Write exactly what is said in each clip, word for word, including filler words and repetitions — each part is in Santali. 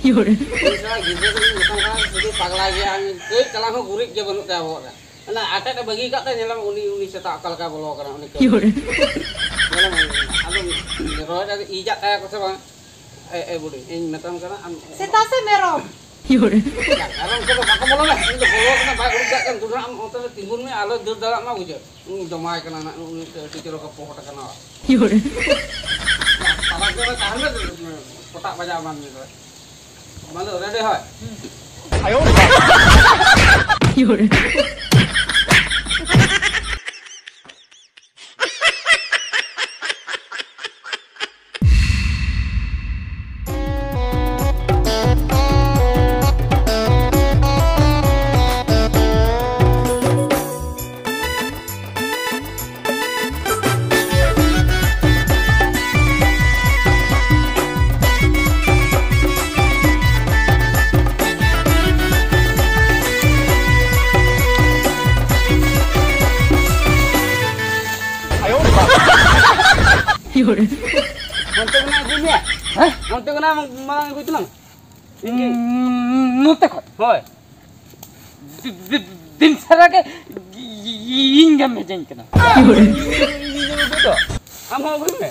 ᱩᱱᱤ ᱥᱟᱞᱟᱜ ᱜᱤᱫᱽᱨᱟᱹ ᱫᱚᱧ ᱢᱮᱛᱟᱢ ᱠᱟᱱᱟ, ᱥᱩᱫᱷᱩ ᱯᱟᱜᱽᱞᱟ ᱜᱮᱭᱟ, ᱠᱟᱹᱡ ᱛᱟᱞᱟᱝ ᱦᱚᱸ ᱜᱩᱨᱤᱡ ᱜᱮ ᱵᱟᱹᱱᱩᱜ ᱛᱟᱭᱟ ᱵᱚᱦᱚᱜ ᱨᱮ᱾ ᱚᱱᱟ ᱟᱴᱮᱫ ᱮ ᱵᱟᱹᱜᱤ ᱠᱟᱜ ᱛᱮ ᱧᱮᱞᱟᱢ, ᱩᱱᱤ, ᱩᱱᱤ ᱥᱮᱛᱟ ᱚᱠᱟ ᱞᱮᱠᱟᱭ ᱵᱚᱞᱚ ᱟᱠᱟᱱᱟ, ᱩᱱᱤ ᱠᱟᱹᱢᱤ᱾ ᱧᱮᱞᱟᱢ, ᱟᱫᱚ ᱨᱚᱦᱚᱭ ᱨᱮ ᱤᱡᱟᱜ ᱛᱟᱭᱟ ᱠᱚ ᱥᱮ ᱵᱟᱝ? ᱮ, ᱮ ᱵᱩᱰᱷᱤ, ᱤᱧ ᱢᱮᱛᱟᱢ ᱠᱟᱱᱟ, ᱟᱢ ᱥᱮᱛᱟ ᱥᱮ ᱢᱮᱨᱚᱢ? ᱟᱨ ᱩᱱᱠᱩ ᱫᱚ ᱵᱟᱠᱚ ᱵᱚᱞᱚᱱᱟ, ᱤᱧ ᱫᱚ ᱵᱚᱞᱚ ᱠᱟᱱᱟ, ᱵᱟᱭ ᱩᱰᱩᱠ ᱫᱟᱲᱮᱭᱟᱜ ᱠᱟᱱᱟ᱾ ᱫᱩᱲᱩᱵ ᱟᱢ ᱚᱱᱛᱮ ᱨᱮ ᱛᱤᱸᱜᱩᱱ ᱢᱮ, ᱟᱞᱚ ᱫᱟᱹᱲ ᱫᱟᱲᱮᱭᱟᱜ ᱢᱟ, ᱵᱩᱡᱷᱟᱹᱣ᱾ ᱩᱱᱤ ᱡᱚᱢᱟᱭ ᱠᱟᱱᱟ ᱱᱟᱜ, ᱩᱱᱤ ᱟᱹᱰᱤ ᱪᱚᱨᱚᱠ ᱮ ᱯᱚᱦᱚᱴ ᱟᱠᱟᱱᱟ᱾ ᱛᱟᱞᱟ ᱠᱚᱨᱮ ᱛᱟᱦᱮᱱ ᱢᱮ, ᱠᱚᱴᱟᱜ ᱵᱟᱡᱟᱣ ᱮᱢᱟᱱ ᱢᱮ᱾ ᱢᱟᱞᱚ, ᱨᱮᱰᱤ ᱦᱚᱭ᱾ ᱚᱱᱛᱮ ᱠᱷᱚᱱᱟᱜ ᱟᱹᱜᱩᱭ ᱢᱮᱭᱟ? ᱦᱮᱸ? ᱚᱱᱛᱮ ᱠᱷᱚᱱᱟᱜ ᱢᱟᱲᱟᱝ ᱟᱹᱜᱩᱭ ᱛᱟᱞᱟᱝ᱾ ᱤᱧ ᱜᱮ᱾ ᱩᱸ, ᱱᱚᱛᱮ ᱠᱷᱚᱱ? ᱦᱳᱭ᱾ ᱫᱤ-, ᱫᱤ-, ᱫᱤᱱ ᱥᱟᱨᱟ ᱜᱮ ᱤ-, ᱤ-, ᱤᱧ ᱜᱮᱢ ᱵᱷᱮᱡᱟᱧ ᱠᱟᱱᱟ᱾ ᱤᱧ ᱫᱚ ᱟᱹᱜᱩᱭ ᱫᱚ᱾ ᱟᱢ ᱦᱚᱸ ᱟᱹᱜᱩᱭ ᱢᱮ᱾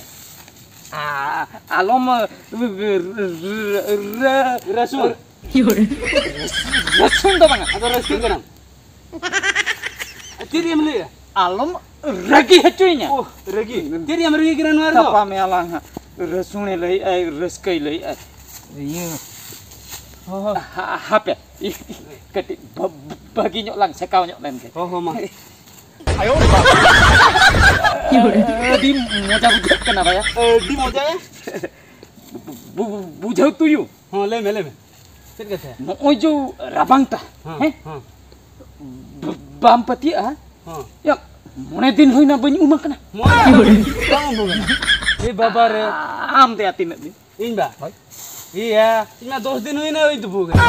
ᱟ-, ᱟᱞᱚᱢ ᱨ-, ᱨ-, ᱨ-, ᱨᱟᱹᱥᱩᱱ᱾ ᱨᱟᱹᱥᱩᱱ ᱫᱚ ᱵᱟᱝᱟ᱾ ᱟᱫᱚ ᱨᱟᱹᱥᱩᱱ ᱠᱟᱱᱟᱢ᱾ ᱪᱮᱫ ᱮᱢ ᱞᱟᱹᱭᱟ? ᱟᱞᱚᱢ ᱨᱟᱹᱜᱤ ᱦᱚᱪᱚᱭᱤᱧᱟ᱾ ᱳᱦ, ᱨᱟᱹᱜᱤ? ᱪᱮᱫ ᱮᱢ ᱨᱟᱹᱜᱤ ᱠᱟᱱᱟ ᱱᱚᱣᱟ ᱨᱮᱫᱚ? ᱛᱟᱯᱟᱢ ᱮ ᱟᱞᱟᱝ ᱦᱟᱸᱜ᱾ ᱨᱟᱹᱥᱩᱱᱮ ᱞᱟᱹᱭᱮᱫᱼᱟᱭ, ᱨᱟᱹᱥᱠᱟᱹᱭ ᱞᱟᱹᱭᱮᱫᱼᱟᱭ᱾ ᱤᱭᱟᱹ᱾ ᱦᱚ, ᱦᱚ᱾ ᱦᱟ-, ᱦᱟᱯᱮ᱾ ᱠᱟᱹᱴᱤᱡ ᱵᱷᱟ-, ᱵᱷᱟᱹᱜᱤ ᱧᱚᱜ ᱞᱟᱝ ᱥᱮᱠᱟᱣ ᱧᱚᱜ ᱞᱮᱱ ᱜᱮ᱾ ᱦᱚ, ᱦᱚ, ᱢᱟ᱾ ᱟᱹᱰᱤ ᱢᱚᱡᱟ ᱵᱩᱡᱷᱟᱹᱜ ᱠᱟᱱᱟ ᱵᱟᱭᱟ᱾ ᱟᱹᱰᱤ ᱢᱚᱡᱟ ᱭᱟ᱾ ᱵᱩ-, ᱵᱩ-, ᱵᱩᱡᱷᱟᱹᱣ ᱛᱩᱭᱩ᱾ ᱦᱚᱸ, ᱞᱟᱹᱭ ᱢᱮ, ᱞᱟᱹᱭ ᱢᱮ᱾ ᱪᱮᱫ ᱠᱟᱛᱷᱟ? ᱱᱚᱜᱼᱚᱭ ᱡᱮ ᱨᱟᱵᱟᱝ ᱴᱟ, ᱦᱮᱸ, ᱦᱮᱸ? ᱦᱮᱸ᱾ ᱵ-, ᱵᱟᱢ ᱯᱟᱹᱛᱭᱟᱹᱜᱼᱟ? ᱦᱮᱸ᱾ ᱭᱟ, ᱢᱚᱬᱮ ᱫᱤᱱ ᱦᱩᱭᱱᱟ ᱵᱟᱹᱧ ᱩᱢ ᱟᱠᱟᱱᱟ᱾ ᱢᱚᱬᱮ ᱫᱤᱱ? ᱵᱟᱢ ᱩᱢ ᱟᱠᱟᱱᱟ? ᱮ ᱵᱟᱵᱟ ᱨᱮ᱾ ᱟᱢ ᱫᱚᱭᱟ ᱛᱤᱱᱟᱹᱜ ᱫᱤᱱ? ᱤᱧ ᱵᱟ? ᱦᱳᱭ᱾ ᱤᱭᱟ, ᱤᱧ ᱢᱟ ᱫᱚᱥ ᱫᱤᱱ ᱦᱩᱭᱱᱟ ᱵᱟᱹᱧ ᱛᱩᱯᱩ ᱟᱠᱟᱱᱟ᱾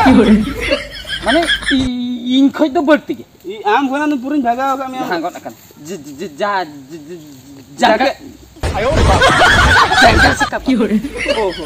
ᱢᱟᱱᱮ, ᱤ-, ᱤᱧ ᱠᱷᱚᱡ ᱫᱚ ᱵᱟᱹᱲᱛᱤ ᱜᱮ᱾ ᱤ-, ᱟᱢ ᱠᱷᱚᱱᱟᱜ ᱫᱚ ᱯᱩᱨᱟᱹᱧ ᱵᱷᱟᱜᱟᱣ ᱟᱠᱟᱫ ᱢᱮᱭᱟ᱾ ᱡᱟᱦᱟᱸ ᱜᱚᱫ ᱟᱠᱟᱱ᱾ ᱡ-, ᱡ-, ᱡ-, ᱡᱟ-, ᱡ-, ᱡ-, ᱡᱟᱸᱜᱟ᱾ ᱡᱟᱸᱜᱟ ᱥᱟᱠᱟᱢ᱾ ᱳ ᱦᱳ᱾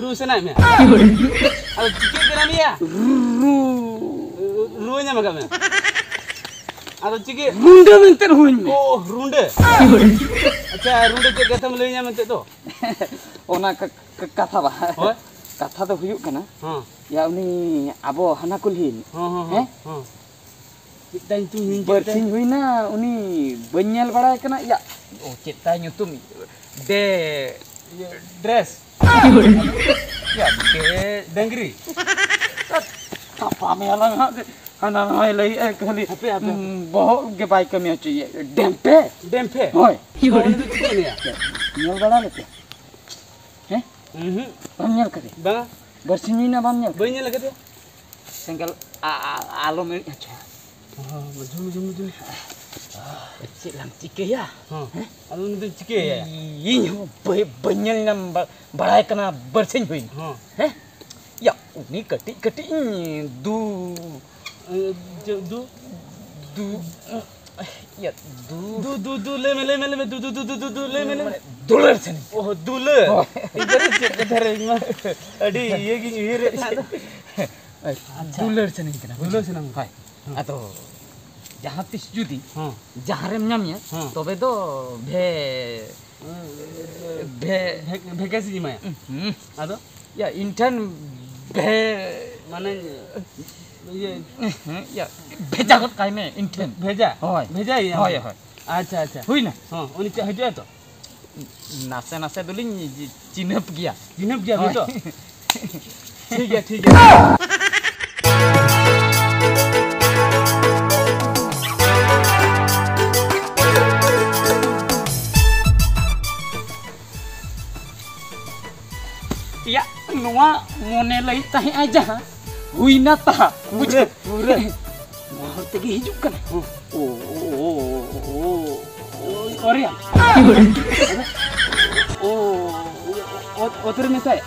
ᱨᱩ ᱥᱟᱱᱟᱭᱮᱫ ᱢᱮᱭᱟ? ᱟᱫᱚ ᱪᱤᱠᱟᱹᱜ ᱠᱟᱱᱟ ᱢᱮᱭᱟ? ᱨᱩ ᱨᱩᱣᱟᱹ ᱧᱟᱢ ᱟᱠᱟᱫ ᱢᱮᱭᱟ? ᱟᱫᱚ ᱪᱤᱠᱟᱹ? ᱨᱩᱸᱰᱟᱹ ᱢᱮᱱᱛᱮ ᱦᱩᱭ ᱢᱮ᱾ ᱳ, ᱨᱩᱸᱰᱟᱹ᱾ ᱟᱪᱪᱷᱟ, ᱨᱩᱸᱰᱟᱹ ᱪᱮᱫ ᱠᱟᱛᱷᱟᱢ ᱞᱟᱹᱭ ᱧᱟᱢ ᱮᱱᱛᱮ ᱫᱚ? ᱚᱱᱟ ᱠᱟ- ᱠᱟ- ᱠᱟᱛᱷᱟ ᱵᱟ᱾ ᱦᱳᱭ᱾ ᱠᱟᱛᱷᱟ ᱫᱚ ᱦᱩᱭᱩᱜ ᱠᱟᱱᱟ, ᱦᱚᱸ᱾ ᱭᱟ, ᱩᱱᱤ ᱟᱵᱚ ᱦᱟᱱᱟ ᱠᱩᱞᱦᱤ, ᱦᱚᱸ, ᱦᱚᱸ, ᱦᱮᱸ? ᱦᱚᱸ᱾ ᱪᱮᱫ ᱛᱟᱭ ᱧᱩᱛᱩᱢ ᱦᱤᱲᱤᱧ ᱠᱮᱫ ᱛᱟᱭ? ᱵᱟᱨᱥᱤᱧ ᱦᱩᱭᱱᱟ, ᱩᱱᱤ ᱵᱟᱹᱧ ᱧᱮᱞ ᱵᱟᱲᱟᱭ ᱠᱟᱱᱟ᱾ ᱭᱟ, ᱚ, ᱪᱮᱫ ᱛᱟᱭ ᱧᱩᱛᱩᱢ? ᱰᱮ-, ᱤᱭᱟᱹ, ᱰᱨᱮᱥ᱾ ᱭᱟ, ᱰᱮ-, ᱰᱟᱹᱝᱨᱤ᱾ ᱛᱟᱯᱟᱢ ᱭᱟᱞᱟᱝ ᱦᱟᱸᱜ, ᱦᱟᱱᱟ ᱱᱟᱣᱟᱭ ᱞᱟᱹᱭᱮᱜᱼᱟ ᱠᱷᱟᱹᱞᱤ, ᱦᱟᱯᱮ, ᱦᱟᱯᱮ, ᱦᱟᱯᱮ᱾ ᱩᱸ, ᱵᱚᱦᱚᱜ ᱜᱮ ᱵᱟᱭ ᱠᱟᱹᱢᱤ ᱦᱚᱪᱚᱭᱮᱫ᱾ ᱰᱮᱢᱯᱮ᱾ ᱰᱮᱢᱯᱮ? ᱦᱳᱭ᱾ ᱛᱚ, ᱩᱱᱤ ᱫᱚ ᱪᱤᱠᱟᱹᱭᱮᱱᱟᱭᱟ? ᱧᱮᱞ ᱵᱟᱲᱟ ᱞᱮᱫᱮ? ᱦᱮᱸ? ᱩᱸᱦᱩᱸ᱾ ᱵᱟᱢ ᱧᱮᱞ ᱠᱟᱫᱮ? ᱵᱟᱝ᱾ ᱵᱟᱨᱥᱤᱧ ᱦᱩᱭᱱᱟ ᱵᱟᱢ ᱧᱮᱞ ᱠᱟᱫᱮ? ᱵᱟᱹᱧ ᱧᱮᱞ ᱟᱠᱟᱫᱮᱭᱟ᱾ ᱥᱮᱸᱜᱮᱞ ᱟ-, ᱟ-, ᱟᱞᱚᱢ ᱮᱲᱮᱡ ᱦᱚᱪᱚᱭᱟ᱾ ᱦᱚᱸ, ᱵᱩᱡᱷᱟᱹᱣ, ᱵᱩᱡᱷᱟᱹᱣ, ᱵᱩᱡᱷᱟᱹᱣ᱾ ᱪᱮᱫ ᱞᱟᱝ ᱪᱤᱠᱟᱹᱭᱟ? ᱦᱚᱸ᱾ ᱦᱮᱸ? ᱟᱫᱚ ᱩᱱᱤ ᱫᱚᱧ ᱪᱤᱠᱟᱹᱭᱟ? ᱤᱧ ᱦᱚᱸ ᱵᱟᱹᱧ, ᱵᱟᱹᱧ ᱧᱮᱞ ᱧᱟᱢ ᱵᱟ-, ᱵᱟᱲᱟᱭ ᱠᱟᱱᱟ, ᱵᱟᱨᱥᱤᱧ ᱦᱩᱭᱱᱟ᱾ ᱦᱚᱸ᱾ ᱦᱮᱸ? ᱭᱟ, ᱩᱱᱤ ᱠᱟᱹᱴᱤᱡ ᱠᱟᱹᱴᱤᱡ ᱤᱧ ᱫᱩ ᱮ, ᱪᱮᱫ ᱫᱩ? ᱫᱩ, ᱭᱟ, ᱫᱩ᱾ ᱫᱩ, ᱫᱩ, ᱫᱩ, ᱞᱟᱹᱭ ᱢᱮ, ᱞᱟᱹᱭ ᱢᱮ, ᱞᱟᱹᱭ ᱢᱮ, ᱫᱩ, ᱫᱩ, ᱫᱩ, ᱞᱟᱹᱭ ᱢᱮ, ᱞᱟᱹᱭ ᱢᱮ᱾ ᱢᱟᱱᱮ, ᱫᱩᱞᱟᱹᱲ ᱥᱟᱱᱟᱧ᱾ ᱚ, ᱫᱩᱞᱟᱹᱲ᱾ ᱦᱳᱭ᱾ ᱤᱧ ᱫᱚ ᱪᱮᱫ ᱠᱟᱛᱷᱟ ᱨᱮ ᱤᱧ ᱢᱟ ᱟᱹᱰᱤ ᱤᱭᱟᱹ ᱜᱤᱧ ᱩᱭᱦᱟᱹᱨᱮᱫ ᱛᱟᱦᱮᱸᱫ ᱫᱚ᱾ ᱟᱪᱪᱷᱟ᱾ ᱫᱩᱞᱟᱹᱲ ᱥᱟᱱᱟᱧ ᱠᱟᱱᱟ, ᱫᱩᱞᱟᱹᱲ ᱵᱩᱡᱷᱟᱹᱣ? ᱥᱟᱱᱟᱢ᱾ ᱦᱳᱭ᱾ ᱦᱮᱸ᱾ ᱟᱫᱚ ᱡᱟᱦᱟᱸ ᱛᱤᱥ ᱡᱩᱫᱤ ᱦᱮᱸ᱾ ᱡᱟᱦᱟᱸ ᱨᱮᱢ ᱧᱟᱢᱮᱭᱟ, ᱦᱮᱸ᱾ ᱛᱚᱵᱮ ᱫᱚ ᱵᱷᱮ-, ᱵᱷᱮ-, ᱵᱷᱮ-, ᱵᱷᱮᱠᱮᱱᱥᱤᱧ ᱮᱢᱟᱭᱟ᱾ ᱦᱩᱸ᱾ ᱟᱫᱚ? ᱭᱟ, ᱤᱧ ᱴᱷᱮᱱ ᱵᱷᱮ-, ᱢᱟᱱᱮ, ᱤᱭᱟᱹ, ᱦᱩᱸ, ᱭᱟ, ᱵᱷᱮᱡᱟ ᱜᱚᱫ ᱠᱟᱭ ᱢᱮ ᱤᱧ ᱴᱷᱮᱱ᱾ ᱵᱷᱮᱡᱟ? ᱦᱳᱭ᱾ ᱵᱷᱮᱡᱟᱭᱮᱭᱟ? ᱦᱳᱭ, ᱦᱳᱭ᱾ ᱟᱪᱪᱷᱟ, ᱟᱪᱪᱷᱟ᱾ ᱦᱩᱭᱱᱟ? ᱦᱚᱸ, ᱩᱱᱤ ᱪᱮᱫ ᱦᱤᱡᱩᱜᱼᱟᱭ ᱛᱚ? ᱱᱟᱥᱮ ᱱᱟᱥᱮ ᱫᱚᱞᱤᱧ ᱪᱤᱱᱦᱟᱹᱯ ᱜᱮᱭᱟ᱾ ᱪᱤᱱᱦᱟᱹᱯ ᱜᱮᱭᱟ ᱵᱤᱱ ᱦᱳᱭ᱾ ᱛᱚ? ᱴᱷᱤᱠ ᱜᱮᱭᱟ, ᱴᱷᱤᱠ ᱜᱮᱭᱟ᱾ ᱭᱟ, ᱱᱚᱣᱟ ᱢᱚᱱᱮ ᱞᱟᱹᱭᱮᱫ ᱛᱟᱦᱮᱸᱜᱼᱟ ᱡᱟᱦᱟᱸ, ᱦᱩᱭᱱᱟ ᱛᱟᱦᱟ᱾ ᱯᱩᱨᱟᱹ, ᱵᱩᱡᱷᱟᱹᱣ? ᱯᱩᱨᱟᱹ᱾ ᱱᱚᱣᱟ ᱦᱚᱨ ᱛᱮᱜᱮ ᱦᱤᱡᱩᱜ ᱠᱟᱱᱟ᱾ ᱦᱩᱸ᱾ ᱳ, ᱳ, ᱳ, ᱳ, ᱳ, ᱳ, ᱚᱨᱮᱭᱟ᱾ ᱳ, ᱳ, ᱳ, ᱚᱛ ᱨᱮ ᱢᱮᱥᱟᱭ᱾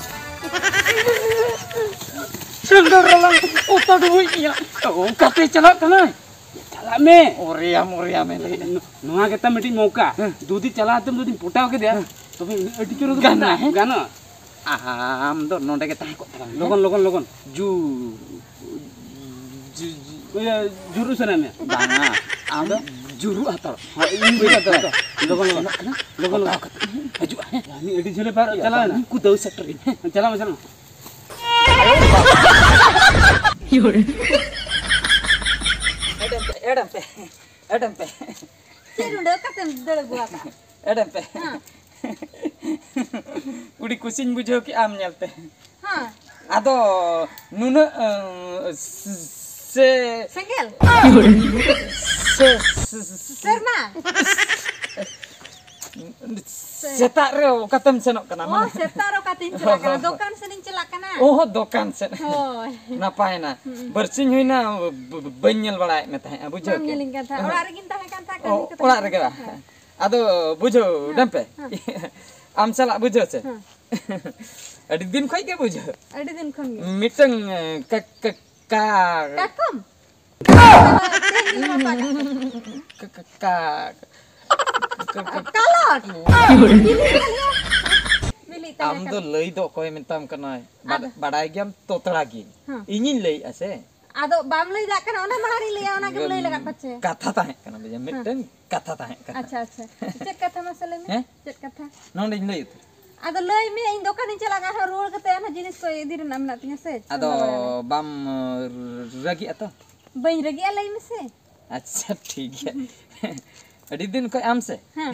ᱥᱮᱸᱫᱽᱨᱟ ᱞᱟᱝ ᱚᱛᱟ ᱰᱩᱵᱩᱡ ᱤᱧᱟ᱾ ᱚᱠᱟᱛᱮ ᱪᱟᱞᱟᱜ ᱠᱟᱱᱟᱭ? ᱪᱟᱞᱟᱜ ᱢᱮ᱾ ᱚᱨᱮᱭᱟᱢ, ᱚᱨᱮᱭᱟᱢ ᱮ ᱞᱟᱹᱭᱮᱫ᱾ ᱱᱚᱣᱟ ᱜᱮᱛᱟᱢ ᱢᱤᱫᱴᱤᱡ ᱢᱚᱣᱠᱟ᱾ ᱦᱮᱸ᱾ ᱡᱩᱫᱤ ᱪᱟᱞᱟᱣ ᱠᱟᱛᱮᱢ ᱡᱩᱫᱤᱢ ᱯᱚᱴᱟᱣ ᱠᱮᱫᱮᱭᱟ, ᱦᱮᱸ᱾ ᱛᱚᱵᱮ ᱟᱹᱰᱤ ᱪᱚᱨᱚᱠ ᱜᱟᱱᱚᱜᱼᱟ, ᱦᱮᱸ? ᱜᱟᱱᱚᱜᱼᱟ᱾ ᱟᱢ ᱫᱚ ᱱᱚᱰᱮ ᱜᱮ ᱛᱟᱦᱮᱸ ᱠᱚᱜ ᱛᱟᱞᱟᱝ ᱢᱮ᱾ ᱞᱚᱜᱚᱱ, ᱞᱚᱜᱚᱱ, ᱞᱚᱜᱚᱱ᱾ ᱡᱩ-, ᱡᱩ-, ᱡᱩ-, ᱤᱭᱟᱹ, ᱡᱩᱨᱩᱜ ᱥᱟᱱᱟᱭ ᱢᱮᱭᱟ? ᱵᱟᱝᱟ, ᱟᱢ ᱫᱚ ᱡᱩᱨᱩᱜ ᱦᱟᱛᱟᱲ᱾ ᱦᱳᱭ, ᱤᱧ ᱵᱩᱡᱷᱟᱹᱣ ᱫᱟᱲᱮᱭᱟᱜ᱾ ᱞᱚᱜᱚᱱ, ᱞᱚᱜᱚᱱ᱾ ᱥᱮᱱᱚᱜ ᱠᱟᱱᱟ᱾ ᱞᱚᱜᱚᱱ, ᱞᱚᱜᱚᱱ᱾ ᱯᱚᱴᱟᱣ ᱠᱟᱛᱮ ᱦᱤᱡᱩᱜᱼᱟ, ᱦᱮᱸ? ᱦᱟᱹᱱᱤ ᱟᱹᱰᱤ ᱡᱷᱟᱹᱞᱮ ᱯᱟᱨᱚᱢ ᱪᱟᱞᱟᱣ ᱮᱱᱟ᱾ ᱩᱱᱠᱩ ᱫᱟᱹᱣ ᱥᱮᱴᱮᱨ ᱤᱧ, ᱦᱮᱸ? ᱪᱟᱞᱟᱜ ᱢᱮ, ᱪᱟᱞᱟᱜ ᱢᱮ᱾ ᱮᱰᱮᱢ ᱯᱮ, ᱮᱰᱮᱢ ᱯᱮ, ᱮᱰᱮᱢ ᱯᱮ᱾ ᱪᱮᱫ ᱱᱚᱰᱮ ᱚᱠᱟᱛᱮᱢ ᱫᱟᱹᱲ ᱟᱹᱜᱩ ᱟᱠᱟᱫᱼᱟ? ᱮᱰᱮᱢ ᱯᱮ᱾ ᱦᱮᱸ᱾ ᱟᱹᱰᱤ ᱠᱩᱥᱤᱧ ᱵᱩᱡᱷᱟᱹᱣ ᱠᱮᱫᱼᱟ ᱟᱢ ᱧᱮᱞᱛᱮ᱾ ᱦᱮᱸ᱾ ᱟᱫᱚ ᱱᱩᱱᱟᱹᱜ, ᱮᱸ, ᱥᱮ-, ᱥᱮᱸᱜᱮᱞ? ᱥᱮ-, ᱥᱮ-, ᱥᱮᱨᱢᱟ? ᱥᱮᱛᱟᱜ ᱨᱮ ᱚᱠᱟᱛᱮᱢ ᱥᱮᱱᱚᱜ ᱠᱟᱱᱟ? ᱚ, ᱢᱟᱱᱮ ᱥᱮᱛᱟᱜ ᱨᱮ ᱚᱠᱟᱛᱮᱧ ᱪᱟᱞᱟᱜ ᱠᱟᱱᱟ? ᱦᱳᱭ᱾ ᱫᱚᱠᱟᱱ ᱥᱮᱱᱤᱧ ᱪᱟᱞᱟᱜ ᱠᱟᱱᱟ᱾ ᱚ, ᱫᱚᱠᱟᱱ ᱥᱮᱫ᱾ ᱦᱳᱭ᱾ ᱱᱟᱯᱟᱭᱮᱱᱟ᱾ ᱦᱩᱸ᱾ ᱵᱟᱨᱥᱤᱧ ᱦᱩᱭᱱᱟ, ᱵ-, ᱵ-, ᱵᱟᱹᱧ ᱧᱮᱞ ᱵᱟᱲᱟᱭᱮᱫ ᱢᱮ ᱛᱟᱦᱮᱸᱫ, ᱵᱩᱡᱷᱟᱹᱣ ᱵᱟᱢ ᱠᱮᱫ? ᱧᱮᱞᱤᱧ ᱠᱟᱱ ᱛᱟᱦᱮᱸᱫ᱾ ᱚ, ᱚᱲᱟᱜ ᱨᱮᱜᱮᱧ ᱛᱟᱦᱮᱸ ᱠᱟᱱ ᱛᱟᱦᱮᱸᱫ, ᱚ, ᱠᱟᱹᱢᱤ ᱠᱚ ᱚᱲᱟᱜ ᱛᱟᱦᱮᱸ ᱨᱮᱜᱮ ᱠᱟᱱ ᱵᱟ? ᱛᱟᱦᱮᱸᱫ᱾ ᱟᱫᱚ ᱵᱩᱡᱷᱟᱹᱣ, ᱦᱮᱸ, ᱰᱮᱢᱯᱮ? ᱦᱮᱸ᱾ ᱟᱢ ᱥᱟᱞᱟᱜ ᱵᱩᱡᱷᱟᱹᱣ ᱥᱮ? ᱦᱮᱸ᱾ ᱟᱹᱰᱤ ᱫᱤᱱ ᱠᱷᱚᱡ ᱜᱮ ᱵᱩᱡᱷᱟᱹᱣ᱾ ᱟᱹᱰᱤ ᱫᱤᱱ ᱠᱷᱚᱱ ᱜᱮ᱾ ᱢᱤᱫᱴᱟᱝ, ᱮ, ᱠᱟ-, ᱠᱟ-, ᱠᱟ-, ᱠᱟᱴᱠᱚᱢ? ᱛᱮᱦᱮᱧ ᱜᱮ ᱱᱚᱣᱟ ᱯᱟᱲᱟᱜ ᱠᱟᱱᱟ᱾ ᱠᱟ-, ᱠᱟ-, ᱠᱟ-, ᱠᱟ-, ᱠᱟ-, ᱠᱟᱞᱚᱴ! ᱵᱤᱞᱤ ᱛᱟᱦᱮᱸ ᱞᱮᱱᱟ᱾ ᱵᱤᱞᱤ ᱛᱟᱦᱮᱸ ᱟᱢ ᱫᱚ ᱠᱟᱱᱟ᱾ ᱞᱟᱹᱭ ᱫᱚ ᱚᱠᱚᱭ ᱢᱮᱛᱟᱢ ᱠᱟᱱᱟᱭ? ᱵᱟᱰ-, ᱟᱫᱚ? ᱵᱟᱰᱟᱭ ᱜᱮᱭᱟᱢ ᱛᱚᱛᱲᱟ ᱜᱮ᱾ ᱦᱮᱸ᱾ ᱤᱧᱤᱧ ᱞᱟᱹᱭᱮᱜᱼᱟ ᱥᱮ᱾ ᱟᱫᱚ ᱵᱟᱢ ᱞᱟᱹᱭ ᱫᱟᱲᱮᱭᱟᱜ ᱠᱟᱱᱟ, ᱚᱱᱟ ᱢᱟᱲᱟᱝ ᱨᱤᱧ ᱞᱟᱹᱭᱟ, ᱚᱱᱟ ᱜᱮᱢ ᱞᱟᱹᱭ ᱞᱟᱜᱟᱫ ᱯᱟᱪᱷᱮ᱾ ᱠᱟᱛᱷᱟ ᱛᱟᱦᱮᱸ ᱠᱟᱱᱟ, ᱵᱩᱡᱷᱟᱹᱣ? ᱦᱮᱸ᱾ ᱢᱤᱫᱴᱟᱝ ᱠᱟᱛᱷᱟ ᱛᱟᱦᱮᱸ ᱠᱟᱱᱟ᱾ ᱟᱪᱪᱷᱟ, ᱟᱪᱪᱷᱟ᱾ ᱪᱮᱫ ᱠᱟᱛᱷᱟ ᱢᱟᱥᱮ ᱞᱟᱹᱭ ᱢᱮ? ᱦᱮᱸ? ᱪᱮᱫ ᱠᱟᱛᱷᱟ? ᱱᱚᱰᱮᱧ ᱞᱟᱹᱭ ᱩᱛᱟᱹᱨ᱾ ᱟᱫᱚ ᱞᱟᱹᱭ ᱢᱮ, ᱤᱧ ᱫᱚᱠᱟᱱᱤᱧ ᱪᱟᱞᱟᱜ ᱠᱟᱱᱟ, ᱟᱨᱦᱚᱸ ᱨᱩᱣᱟᱹᱲ ᱠᱟᱛᱮ ᱟᱨᱦᱚᱸ ᱡᱤᱱᱤᱥ ᱠᱚ ᱤᱫᱤ ᱨᱮᱱᱟᱜ ᱢᱮᱱᱟᱜ ᱛᱤᱧᱟ ᱥᱮ᱾ ᱟᱫᱚ ᱪᱟᱸᱫᱟ ᱵᱟᱲᱟ ᱨᱮ᱾ ᱵᱟᱢ ᱨᱟᱹᱜᱤᱜᱼᱟ ᱛᱚ? ᱵᱟᱹᱧ ᱨᱟᱹᱜᱤᱜᱼᱟ, ᱞᱟᱹᱭ ᱢᱮᱥᱮ᱾ ᱟᱪᱪᱷᱟ, ᱴᱷᱤᱠ ᱜᱮᱭᱟ᱾ ᱟᱹᱰᱤ ᱫᱤᱱ ᱠᱷᱚᱡ ᱟᱢ ᱥᱮ? ᱦᱮᱸ᱾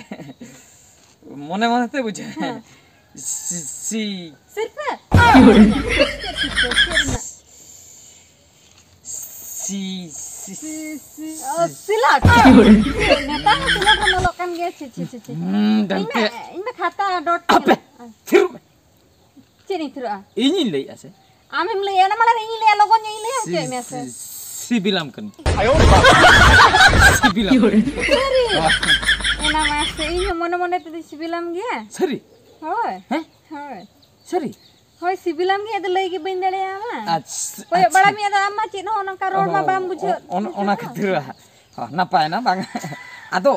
ᱢᱚᱱᱮ ᱢᱚᱱᱮ ᱛᱮ ᱵᱩᱡᱷᱟᱹᱣ᱾ ᱦᱮᱸ᱾ ᱥᱤ-, ᱥᱤ-, ᱥᱤᱨᱯᱟᱹ? ᱪᱮᱫ ᱥᱤᱨᱯᱟᱹ? ᱪᱮᱫ ᱨᱮᱱᱟᱜ? ᱥᱤ-, ᱥᱤ-, ᱥᱤ-, ᱥᱤ-, ᱚ, ᱥᱤᱞᱚᱴ᱾ ᱱᱮᱛᱟᱨ ᱦᱚᱸ ᱥᱤᱞᱚᱴ ᱨᱮ ᱧᱮᱞᱚᱜ ᱠᱟᱱ ᱜᱮᱭᱟ᱾ ᱪᱷᱤ, ᱪᱷᱤ, ᱪᱷᱤ, ᱪᱷᱤ᱾ ᱦᱩᱸ, ᱤᱧ ᱢᱟ, ᱰᱟᱝᱠᱮ᱾ ᱤᱧ ᱢᱟ ᱠᱷᱟᱛᱟ ᱰᱚᱴ ᱟᱯᱮ, ᱠᱟᱱᱟ᱾ ᱛᱷᱤᱨᱚᱜ ᱢᱮ᱾ ᱪᱮᱫ ᱤᱧ ᱛᱷᱤᱨᱚᱜᱼᱟ? ᱤᱧᱤᱧ ᱞᱟᱹᱭᱮᱫᱼᱟ ᱥᱮ? ᱟᱢᱮᱢ ᱞᱟᱹᱭᱟ, ᱚᱱᱟ ᱢᱟᱲᱟᱝ ᱨᱮ ᱤᱧᱤᱧ ᱞᱟᱹᱭᱟ, ᱞᱚᱜᱚᱱ ᱧᱚᱜ ᱤᱧ ᱞᱟᱹᱭᱟ ᱦᱚᱪᱚᱭᱮᱫ ᱢᱮᱭᱟ ᱥᱮ? ᱥᱤᱵᱤᱞᱟᱢ ᱠᱟᱹᱱᱟᱹᱧ᱾ ᱥᱤᱵᱤᱞᱟᱢ ᱠᱟᱹᱱᱟᱹᱧ᱾ ᱥᱟᱹᱨᱤ? ᱚᱱᱟ ᱢᱟ ᱥᱮ, ᱤᱧ ᱦᱚᱸ ᱢᱚᱱᱮ ᱢᱚᱱᱮ ᱛᱮᱫᱚᱧ ᱥᱤᱵᱤᱞᱟᱢ ᱜᱮᱭᱟ᱾ ᱥᱟᱹᱨᱤ? ᱦᱳᱭ᱾ ᱦᱮᱸ? ᱦᱳᱭ᱾ ᱥᱟᱹᱨᱤ? ᱦᱳᱭ, ᱥᱤᱵᱤᱞᱟᱢ ᱜᱮᱭᱟ, ᱟᱫᱚ ᱞᱟᱹᱭ ᱜᱮ ᱵᱟᱹᱧ ᱫᱟᱲᱮᱭᱟᱜᱼᱟ᱾ ᱟᱪᱪᱷᱟ, ᱠᱚᱭᱚᱜ ᱟᱪᱪᱷᱟ᱾ ᱵᱟᱲᱟ ᱢᱮᱭᱟ, ᱟᱫᱚ ᱟᱢ ᱢᱟ ᱪᱮᱫ ᱦᱚᱸ ᱱᱚᱝᱠᱟ ᱨᱚᱲ ᱢᱟ ᱚ, ᱵᱟᱢ ᱵᱩᱡᱷᱟᱹᱣ ᱚ, ᱚᱱ-, ᱚᱱᱟ ᱵᱩᱡᱷᱟᱹᱣᱟ᱾ ᱠᱷᱟᱹᱛᱤᱨ, ᱦᱚᱸ, ᱱᱟᱯᱟᱭᱮᱱᱟ, ᱵᱟᱝ᱾ ᱟᱫᱚ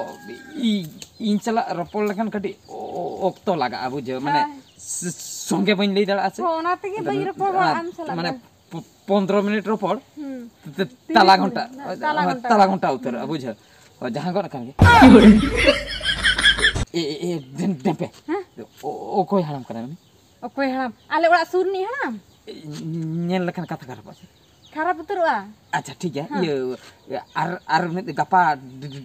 ᱤ-, ᱤᱧ ᱥᱟᱞᱟᱜ ᱨᱚᱯᱚᱲ ᱞᱮᱠᱷᱟᱱ ᱠᱟᱹᱴᱤᱡ ᱚ-, ᱚᱠᱛᱚ ᱞᱟᱜᱟᱜᱼᱟ, ᱵᱩᱡᱷᱟᱹᱣ, ᱢᱟᱱᱮ, ᱦᱳᱭ᱾ ᱥ-, ᱥᱚᱸᱜᱮ ᱵᱟᱹᱧ ᱞᱟᱹᱭ ᱫᱟᱲᱮᱭᱟᱜᱼᱟ ᱥᱮ᱾ ᱦᱚᱸ, ᱚᱱᱟ ᱛᱮᱜᱮ ᱟᱫᱚ, ᱵᱟᱹᱧ ᱨᱚᱯᱚᱲ ᱵᱟᱲᱟᱜᱼᱟ ᱟᱢ ᱥᱟᱞᱟᱜ ᱢᱟᱱᱮ, ᱫᱚ᱾ ᱯᱚ-, ᱯᱚᱱᱫᱽᱨᱚ ᱢᱤᱱᱤᱴ ᱨᱚᱯᱚᱲ, ᱦᱩᱸ᱾ ᱛᱮ-, ᱛᱮ-, ᱛᱤᱨᱤᱥ ᱛᱟᱞᱟ ᱢᱤᱱᱤᱴ, ᱜᱷᱚᱱᱴᱟ, ᱦᱮᱸ, ᱛᱟᱞᱟ ᱛᱟᱞᱟ ᱜᱷᱚᱱᱴᱟ᱾ ᱜᱷᱚᱱᱴᱟ ᱩᱛᱟᱹᱨᱚᱜᱼᱟ, ᱦᱩᱸ᱾ ᱵᱩᱡᱷᱟᱹᱣ᱾ ᱦᱳᱭ, ᱡᱟᱦᱟᱸ ᱜᱚᱫ ᱟᱠᱟᱱ ᱜᱮ᱾ ᱮ, ᱮ, ᱮ, ᱰᱮᱢ-, ᱰᱮᱢᱯᱮ᱾ ᱦᱮᱸ? ᱚ-, ᱚᱠᱚᱭ ᱦᱟᱲᱟᱢ ᱠᱟᱱᱟᱭ ᱩᱱᱤ? ᱚᱠᱚᱭ ᱦᱟᱲᱟᱢ? ᱟᱞᱮ ᱚᱲᱟᱜ ᱥᱩᱨ ᱨᱤᱱᱤᱡ ᱦᱟᱲᱟᱢ? ᱧᱮᱞ ᱞᱮᱠᱷᱟᱱ ᱠᱟᱛᱷᱟ ᱠᱷᱟᱨᱟᱯᱚᱜᱼᱟ ᱥᱮ? ᱠᱷᱟᱨᱟᱯ ᱩᱛᱟᱹᱨᱚᱜᱼᱟ᱾ ᱟᱪᱪᱷᱟ, ᱴᱷᱤᱠ ᱜᱮᱭᱟ᱾ ᱦᱮᱸ᱾ ᱤᱭᱟᱹ, ᱟᱨ, ᱟᱨ ᱢᱤᱫ ᱜᱟᱯᱟ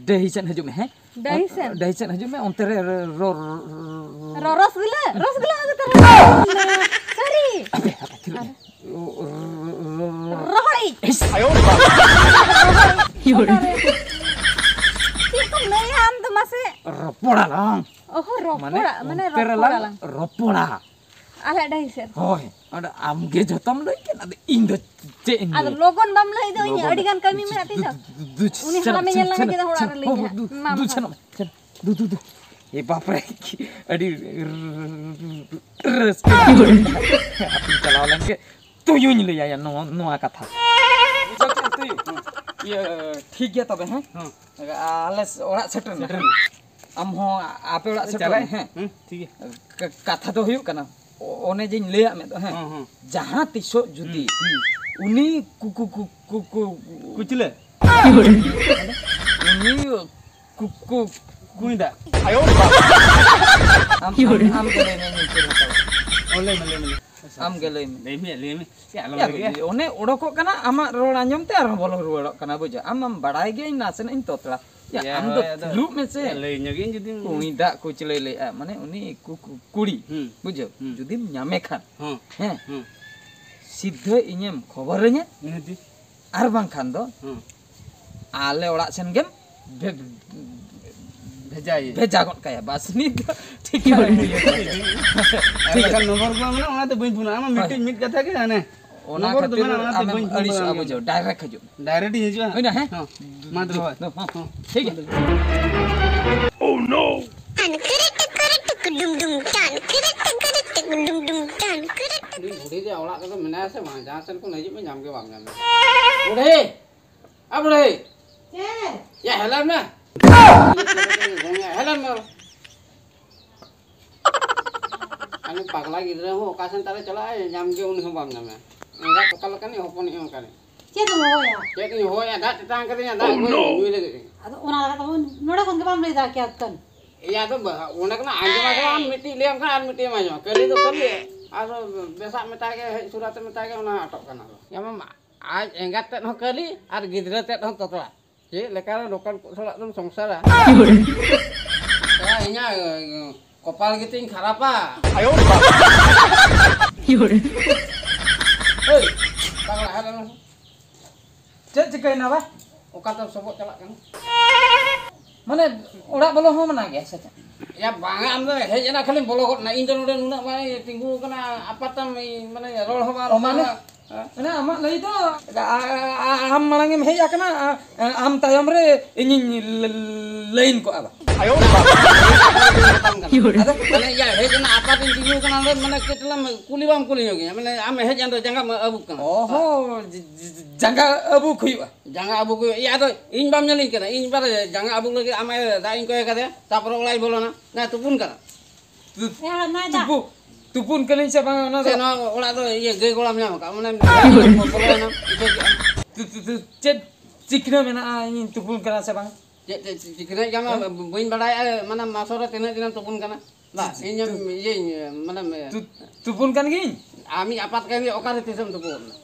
ᱰᱟᱹᱦᱤ ᱥᱮᱫ ᱦᱤᱡᱩᱜ ᱢᱮ, ᱦᱮᱸ? ᱰᱟᱹᱦᱤ ᱥᱮᱫ? ᱰᱟᱹᱦᱤ ᱥᱮᱫ ᱦᱤᱡᱩᱜ ᱢᱮ, ᱚᱱᱛᱮ ᱨᱮ ᱨᱚ-, ᱨᱚ-, ᱨᱚ-, ᱨᱚ-, ᱨᱚ-, ᱨᱚᱥᱜᱩᱞᱟᱹ? ᱨᱚᱥᱜᱩᱞᱟᱹ ᱟᱹᱜᱩ ᱛᱚᱨᱟ ᱠᱟᱜ ᱢᱮ᱾ ᱥᱟᱹᱨᱤ? ᱦᱟᱯᱮ, ᱦᱟᱯᱮ, ᱛᱷᱤᱨᱚᱜ ᱢᱮ᱾ ᱟᱨ ᱨᱚ-, ᱨᱚ-, ᱨᱚ-, ᱨᱚᱦᱚᱲᱤᱡ᱾ ᱤᱥ! ᱟᱭᱳ ᱵᱟᱵᱟ᱾ ᱨᱚᱦᱚᱲᱤᱡ᱾ ᱪᱮᱫ ᱠᱚᱢ ᱞᱟᱹᱭᱟ ᱟᱢ ᱫᱚ ᱢᱟᱥᱮ? ᱨᱚᱯᱚᱲᱟᱞᱟᱝ᱾ ᱚᱦᱚ, ᱨᱚᱯᱚᱲᱟ, ᱢᱟᱱᱮ ᱚᱱᱛᱮ ᱨᱮᱞᱟᱝ ᱨᱚᱯᱚᱲᱟᱞᱟᱝ᱾ ᱨᱚᱯᱚᱲᱟ᱾ ᱟᱞᱮᱭᱟᱜ ᱰᱟᱹᱦᱤ ᱥᱮᱫ᱾ ᱦᱳᱭ, ᱚᱸᱰᱮ ᱟᱢ ᱜᱮ ᱡᱷᱚᱛᱚᱢ ᱞᱟᱹᱭ ᱠᱮᱫ, ᱟᱫᱚ ᱤᱧ ᱫᱚ ᱪᱮᱫ ᱤᱧ ᱟᱫᱚ ᱞᱟᱹᱭᱟ? ᱞᱚᱜᱚᱱ ᱵᱟᱢ ᱞᱟᱹᱭ ᱫᱚ, ᱤᱧ ᱞᱚᱜᱚᱱ ᱟᱹᱰᱤ ᱜᱟᱱ ᱠᱟᱹᱢᱤ ᱢᱮᱱᱟᱜ ᱛᱤᱧ ᱫᱚ᱾ ᱫᱩ, ᱫᱩ, ᱩᱱᱤ ᱥᱮᱱᱚᱜ, ᱦᱟᱲᱟᱢᱮ ᱧᱮᱞ ᱥᱮᱱᱚᱜ, ᱞᱟᱝ ᱜᱮ ᱫᱚ ᱚᱲᱟᱜ ᱥᱮᱱᱚᱜ, ᱨᱮ ᱞᱟᱹᱭ ᱦᱳ, ᱦᱳ, ᱢᱮ ᱫᱩ, ᱦᱟᱸᱜ᱾ ᱫᱩ, ᱢᱟ, ᱫᱩ, ᱢᱟ᱾ ᱥᱮᱱᱚᱜ, ᱥᱮᱱᱚᱜ, ᱫᱩ, ᱫᱩ, ᱫᱩ᱾ ᱮ ᱵᱟᱯ ᱨᱮ, ᱟᱹᱰᱤ ᱨᱟᱹᱥᱠᱟᱹ ᱟᱹᱛᱩᱧ ᱪᱟᱞᱟᱣ ᱞᱮᱱ ᱜᱮ, ᱛᱩᱭᱩᱧ ᱞᱟᱹᱭᱟᱭᱟ ᱱᱚᱣᱟ, ᱱᱚᱣᱟ ᱠᱟᱛᱷᱟ᱾ ᱵᱩᱡᱷᱟᱹᱣ ᱠᱮᱫᱟᱢ ᱛᱩᱭᱩ? ᱤᱭᱟᱹ, ᱴᱷᱤᱠ ᱜᱮᱭᱟ ᱛᱚᱵᱮ, ᱦᱮᱸ? ᱦᱮᱸ᱾ ᱟᱞᱮ ᱚᱲᱟᱜ ᱥᱮᱴᱮᱨ ᱢᱮ᱾ ᱥᱮᱴᱮᱨ ᱢᱮ᱾ ᱟᱢ ᱦᱚᱸ ᱟᱯᱮ ᱚᱲᱟᱜ ᱥᱮᱴᱮᱨ ᱪᱟᱞᱟᱜ ᱢᱮ᱾ ᱦᱮᱸ᱾ ᱦᱮᱸ, ᱴᱷᱤᱠ ᱜᱮᱭᱟ᱾ ᱠᱟ-, ᱠᱟᱛᱷᱟ ᱫᱚ ᱦᱩᱭᱩᱜ ᱠᱟᱱᱟ, ᱚ-, ᱚᱱᱮ ᱡᱮᱧ ᱞᱟᱹᱭᱟᱫ ᱢᱮ ᱫᱚ, ᱦᱮᱸ᱾ ᱦᱮᱸ, ᱦᱮᱸ᱾ ᱡᱟᱦᱟᱸ ᱛᱤᱥᱚᱜ ᱡᱩᱫᱤ ᱦᱩᱸ, ᱦᱩᱸ᱾ ᱩᱱᱤ ᱠᱩ-, ᱠᱩ-, ᱠᱩ-, ᱠᱩ-, ᱠᱩ-, ᱠᱩᱪᱞᱟᱹ᱾ ᱩᱱᱤ ᱠᱩ-, ᱠᱩ-, ᱠᱩᱸᱭ ᱫᱟᱜ᱾ ᱟᱢ, ᱟᱢ, ᱟᱢ ᱜᱮ ᱞᱟᱹᱭ ᱢᱮ, ᱤᱧ ᱩᱛᱟᱹᱨ ᱦᱟᱛᱟᱲᱟ᱾ ᱚ, ᱞᱟᱹᱭ ᱢᱮ, ᱞᱟᱹᱭ ᱢᱮ, ᱞᱟᱹᱭ ᱢᱮ᱾ ᱟᱪᱪᱷᱟ, ᱟᱪᱪᱷᱟ᱾ ᱞᱟᱹᱭ ᱢᱮ, ᱞᱟᱹᱭ ᱢᱮ᱾ ᱪᱮᱫ ᱟᱞᱚᱢ ᱭᱟ, ᱞᱟᱹᱭᱟ? ᱚᱱᱮ ᱚᱰᱚᱠᱚᱜ ᱠᱟᱱᱟ, ᱟᱢᱟᱜ ᱨᱚᱲ ᱟᱸᱡᱚᱢ ᱛᱮ ᱟᱨᱦᱚᱸ ᱵᱚᱞᱚ ᱨᱩᱣᱟᱹᱲᱚᱜ ᱠᱟᱱᱟ, ᱵᱩᱡᱷᱟᱹᱣ? ᱟᱢ ᱢᱟᱢ ᱵᱟᱲᱟᱭ ᱜᱮᱭᱟ, ᱤᱧ ᱱᱟᱥᱮᱱᱟᱜ ᱤᱧ ᱛᱚᱛᱲᱟ᱾ ᱭᱟ, ᱭᱟ, ᱟᱢ ᱫᱚ ᱦᱳᱭ, ᱟᱫᱚ ᱫᱩᱲᱩᱵ ᱢᱮᱥᱮ᱾ ᱞᱟᱹᱭ ᱧᱚᱜ ᱤᱧ ᱡᱩᱫᱤᱢ ᱠᱩᱸᱭ ᱫᱟᱜ ᱠᱩᱪᱞᱟᱹᱭ ᱞᱟᱹᱭᱮᱜᱼᱟ, ᱢᱟᱱᱮ ᱩᱱᱤ ᱠᱩ-, ᱠᱩ-, ᱠᱩᱲᱤ, ᱦᱩᱸ᱾ ᱵᱩᱡᱷᱟᱹᱣ? ᱦᱩᱸ᱾ ᱡᱩᱫᱤᱢ ᱧᱟᱢᱮ ᱠᱷᱟᱱ, ᱦᱚᱸ᱾ ᱦᱮᱸ, ᱦᱩᱸ᱾ ᱥᱤᱫᱷᱟᱹ ᱤᱧᱮᱢ ᱠᱷᱚᱵᱚᱨᱟᱹᱧᱟ᱾ ᱱᱤᱦᱟᱹᱛᱤ᱾ ᱟᱨ ᱵᱟᱝᱠᱷᱟᱱ ᱫᱚ ᱦᱩᱸ᱾ ᱟᱞᱮ ᱚᱲᱟᱜ ᱥᱮᱱ ᱜᱮᱢ ᱵᱷᱮ-, ᱵᱷᱮᱡᱟᱭ᱾ ᱵᱷᱮᱡᱟ ᱜᱚᱫ ᱠᱟᱭᱟ, ᱵᱟᱥ ᱱᱤᱛ ᱫᱚ ᱴᱷᱤᱠ ᱜᱮᱭᱟ᱾ ᱟᱨ ᱵᱟᱠᱷᱟᱱ ᱱᱚᱢᱵᱚᱨ ᱠᱚ ᱢᱮᱱᱟᱜᱼᱟ, ᱚᱱᱟᱛᱮ ᱵᱟᱹᱧ ᱯᱷᱳᱱᱟ᱾ ᱟᱢᱟᱜ ᱢᱤᱫᱴᱤᱡ ᱢᱤᱫ ᱠᱟᱛᱷᱟ ᱜᱮ ᱦᱟᱱᱮ ᱚᱱᱟ ᱱᱚᱢᱵᱚᱨ ᱫᱚ ᱠᱷᱟᱹᱛᱤᱨ ᱢᱮᱱᱟᱜᱼᱟ, ᱚᱱᱟᱛᱮ ᱟᱢᱮᱢ ᱵᱟᱹᱧ ᱯᱷᱳᱱ ᱟᱹᱲᱤᱥᱚᱜᱼᱟ, ᱵᱟᱲᱟ ᱟᱢ ᱵᱩᱡᱷᱟᱹᱣ, ᱜᱮᱭᱟ᱾ ᱰᱟᱭᱨᱮᱠᱴ ᱦᱤᱡᱩᱜ ᱢᱮ᱾ ᱦᱩᱭᱱᱟ, ᱦᱮᱸ? ᱦᱮᱸ᱾ ᱢᱟ ᱫᱚᱦᱚᱭ᱾ ᱫᱚ, ᱦᱚᱸ, ᱦᱚᱸ᱾ ᱴᱷᱤᱠ ᱜᱮᱭᱟ᱾ ᱩᱱᱤ ᱵᱩᱰᱷᱤ ᱫᱚ ᱚᱲᱟᱜ ᱨᱮᱫᱚ ᱢᱮᱱᱟᱭᱟ ᱥᱮ ᱵᱟᱝ? ᱡᱟᱦᱟᱸ ᱥᱮᱱ ᱠᱷᱚᱱ ᱦᱤᱡᱩᱜ ᱢᱮ, ᱧᱟᱢ ᱜᱮ ᱵᱟᱢ ᱧᱟᱢᱮᱭᱟ᱾ ᱵᱩᱰᱷᱤ! ᱟ, ᱵᱩᱰᱷᱤ! ᱪᱮᱫ? ᱭᱟ, ᱦᱮᱞᱟᱨ ᱢᱮ᱾ ᱦᱮᱞᱟᱨ ᱢᱮ᱾ ᱟᱞᱮ ᱯᱟᱜᱽᱞᱟ ᱜᱤᱫᱽᱨᱟᱹ ᱦᱚᱸ ᱚᱠᱟ ᱥᱮᱱ ᱛᱟᱞᱮ ᱪᱟᱞᱟᱜᱼᱟᱭ, ᱧᱟᱢ ᱜᱮ ᱩᱱᱤ ᱦᱚᱸ ᱵᱟᱢ ᱧᱟᱢᱮᱭᱟ᱾ ᱮᱸᱜᱟᱛ ᱚᱠᱟ ᱞᱮᱠᱟᱱᱤᱡ, ᱦᱚᱯᱚᱱᱤᱡ ᱦᱚᱸ ᱚᱱᱠᱟᱱᱤᱡ᱾ ᱪᱮᱫ ᱮᱢ ᱦᱚᱦᱚᱭᱟ? ᱪᱮᱫ ᱤᱧ ᱦᱚᱦᱚᱭᱟ? ᱫᱟᱜ ᱛᱮᱛᱟᱝ ᱠᱟᱫᱤᱧᱟ, ᱫᱟᱜ ᱟᱹᱜᱩᱭ ᱢᱮ, ᱧᱩᱭ ᱞᱟᱹᱜᱤᱫ ᱤᱧ᱾ ᱟᱫᱚ ᱚᱱᱟ ᱠᱟᱛᱷᱟ ᱵᱚᱱ ᱱᱚᱰᱮ ᱠᱷᱚᱱ ᱜᱮ ᱵᱟᱢ ᱞᱟᱹᱭ ᱫᱟ ᱠᱮᱭᱟ ᱠᱟᱱ? ᱮᱭᱟ, ᱟᱫᱚ ᱵᱟ-, ᱚᱸᱰᱮ ᱠᱷᱚᱱᱟᱜ ᱟᱸᱡᱚᱢ ᱟᱸᱡᱚᱢ ᱟᱢ ᱢᱤᱫᱴᱤᱡ ᱞᱟᱹᱭᱟᱢ ᱠᱷᱟᱱ ᱟᱨ ᱢᱤᱫᱴᱤᱡ ᱮᱢ ᱟᱸᱡᱚᱢᱟ᱾ ᱠᱷᱟᱹᱞᱤ ᱫᱚ ᱠᱷᱟᱹᱞᱤ ᱟᱨ ᱵᱮᱥᱟᱜ ᱢᱮᱛᱟᱭ ᱜᱮ, ᱦᱮᱡ ᱥᱩᱨᱟᱛᱮ ᱢᱮᱛᱟᱭ ᱜᱮ, ᱚᱱᱟ ᱟᱴᱚᱜ ᱠᱟᱱᱟ᱾ ᱧᱟᱢᱟᱢ, ᱟᱡ ᱮᱸᱜᱟᱛ ᱛᱮᱫ ᱦᱚᱸ ᱠᱟᱹᱞᱤ ᱟᱨ ᱜᱤᱫᱽᱨᱟᱹ ᱛᱮᱫ ᱦᱚᱸ ᱛᱚᱛᱲᱟ᱾ ᱪᱮᱫ ᱞᱮᱠᱟᱨᱮ ᱱᱚᱝᱠᱟᱱ ᱠᱚ ᱥᱟᱞᱟᱜ ᱫᱚᱢ ᱥᱚᱝᱥᱟᱨᱟ? ᱮᱭᱟ, ᱤᱧᱟᱹᱜ ᱠᱚᱯᱟᱞ ᱜᱮᱛᱤᱧ ᱠᱷᱟᱨᱟᱯᱟ᱾ ᱦᱳᱭ, ᱯᱟᱜᱽᱞᱟ, ᱦᱮᱡ ᱞᱮᱱ ᱢᱮ᱾ ᱪᱮᱫ ᱪᱤᱠᱟᱹᱭᱮᱱᱟ ᱵᱟ? ᱚᱠᱟ ᱛᱮᱢ ᱥᱚᱵᱚᱜ ᱪᱟᱞᱟᱜ ᱠᱟᱱᱟ? ᱢᱟᱱᱮ, ᱚᱲᱟᱜ ᱵᱚᱞᱚ ᱦᱚᱸ ᱢᱟᱱᱟ ᱜᱮᱭᱟ ᱥᱮ ᱪᱮᱫ? ᱭᱟ ᱵᱟᱝᱟ, ᱟᱢ ᱫᱚ ᱦᱮᱡ ᱮᱱᱟ ᱠᱷᱟᱹᱞᱤᱢ ᱵᱚᱞᱚ ᱜᱚᱫ ᱮᱱᱟ᱾ ᱤᱧ ᱫᱚ ᱱᱚᱰᱮ ᱱᱩᱱᱟᱹᱜ ᱢᱟᱨᱟᱝ ᱛᱤᱸᱜᱩ ᱟᱠᱟᱱᱟ, ᱟᱯᱟᱛᱟᱢ, ᱢᱟᱱᱮ, ᱨᱚᱲ ᱦᱚᱸ ᱵᱟᱝ ᱚ, ᱨᱚᱲ ᱢᱟᱱᱮ, ᱠᱟᱱᱟ᱾ ᱦᱮᱸ? ᱢᱟᱱᱮ, ᱟᱢᱟᱜ ᱞᱟᱹᱭ ᱫᱚ, ᱟ-, ᱟ-, ᱟ-, ᱟᱢ ᱢᱟᱲᱟᱝ ᱮᱢ ᱦᱮᱡ ᱟᱠᱟᱱᱟ, ᱟ-, ᱟ-, ᱟᱢ ᱛᱟᱭᱚᱢ ᱨᱮ ᱤᱧᱤᱧ ᱞ-, ᱞ-, ᱞᱟᱹᱭᱤᱱ ᱠᱚᱜᱼᱟ ᱵᱟ? ᱟᱫᱚ? ᱢᱟᱱᱮ, ᱭᱟ, ᱦᱮᱡ ᱮᱱᱟ, ᱟᱯᱟᱛᱤᱧ ᱛᱤᱸᱜᱩ ᱟᱠᱟᱱᱟ ᱱᱚᱰᱮ, ᱢᱟᱱᱮ, ᱠᱟᱹᱡ ᱛᱟᱞᱟᱝ ᱠᱩᱞᱤ ᱵᱟᱢ ᱠᱩᱞᱤ ᱧᱚᱜᱤᱧᱟ, ᱢᱟᱱᱮ, ᱟᱢ ᱦᱮᱡ ᱮᱱ ᱨᱮ ᱡᱟᱸᱜᱟ ᱢᱟ ᱟᱹᱵᱩᱠ ᱠᱟᱱᱟ᱾ ᱚ ᱦᱚᱸ, ᱡ-, ᱡ-, ᱡᱟᱸᱜᱟ ᱟᱹᱵᱩᱠ ᱦᱩᱭᱩᱜᱼᱟ? ᱡᱟᱸᱜᱟ ᱟᱹᱵᱩᱠ ᱦᱩᱭᱩᱜᱼᱟ? ᱤᱭᱟᱹ, ᱟᱫᱚ ᱤᱧ ᱵᱟᱢ ᱧᱮᱞᱤᱧ ᱠᱟᱱᱟ? ᱤᱧ ᱵᱟᱨᱮ ᱡᱟᱸᱜᱟ ᱟᱹᱵᱩᱠ ᱞᱟᱹᱜᱤᱫ ᱟᱢ ᱫᱟᱜ ᱤᱧ ᱠᱚᱭ ᱠᱟᱫᱮᱭᱟ, ᱛᱟᱯᱚᱨᱮ ᱚᱲᱟᱜ ᱤᱧ ᱵᱚᱞᱚᱱᱟ᱾ ᱱᱟ, ᱛᱩᱯᱩᱱ ᱠᱟᱱᱟ᱾ ᱛᱩ-, ᱮ, ᱦᱟᱲᱟᱢ ᱱᱟᱭ ᱫᱟ᱾ ᱛᱩᱯᱩ-, ᱛᱩᱯᱩᱱ ᱠᱟᱹᱱᱟᱹᱧ ᱥᱮ ᱵᱟᱝ ᱚᱱᱟ ᱫᱚ? ᱥᱮ ᱱᱚᱣᱟ ᱚᱲᱟᱜ ᱫᱚ ᱤᱭᱟᱹ ᱜᱟᱹᱭ ᱜᱚᱲᱟᱢ ᱧᱟᱢ ᱟᱠᱟᱫ? ᱢᱟᱱᱮ ᱵᱚᱞᱚᱭᱮᱱᱟ, ᱤᱠᱟᱹ ᱠᱮᱜᱼᱟ᱾ ᱛᱩ-, ᱛᱩ-, ᱛᱩ-, ᱪᱮᱫ ᱪᱤᱠᱷᱱᱟᱹ ᱢᱮᱱᱟᱜᱼᱟ ᱤᱧ ᱛᱩᱯᱩᱱ ᱠᱟᱱᱟ ᱥᱮ ᱵᱟᱝ? ᱪᱮᱫ, ᱪᱮᱫ ᱪᱤᱠᱷᱱᱟᱹ ᱧᱟᱢᱟ? ᱦᱮᱸ? ᱵᱟᱹᱧ ᱵᱟᱲᱟᱭᱟ, ᱢᱟᱱᱮ ᱢᱟᱥᱚ ᱨᱮ ᱛᱤᱱᱟᱹᱜ ᱫᱤᱱᱮᱢ ᱛᱩᱯᱩᱱ ᱠᱟᱱᱟ? ᱵᱟ, ᱛᱩ-, ᱤᱧᱮᱢ ᱛᱩ-, ᱤᱭᱟᱹᱧ, ᱢᱟᱱᱮᱢ ᱛᱩ-, ᱛᱩᱯᱩᱱ ᱠᱟᱱ ᱜᱤᱭᱟᱹᱧ? ᱟᱢᱤᱡ ᱟᱯᱟᱛ ᱠᱟᱱ ᱜᱮ, ᱚᱠᱟᱨᱮ ᱛᱤᱥᱮᱢ ᱛᱩᱯᱩᱱ ᱠᱟᱱᱟ?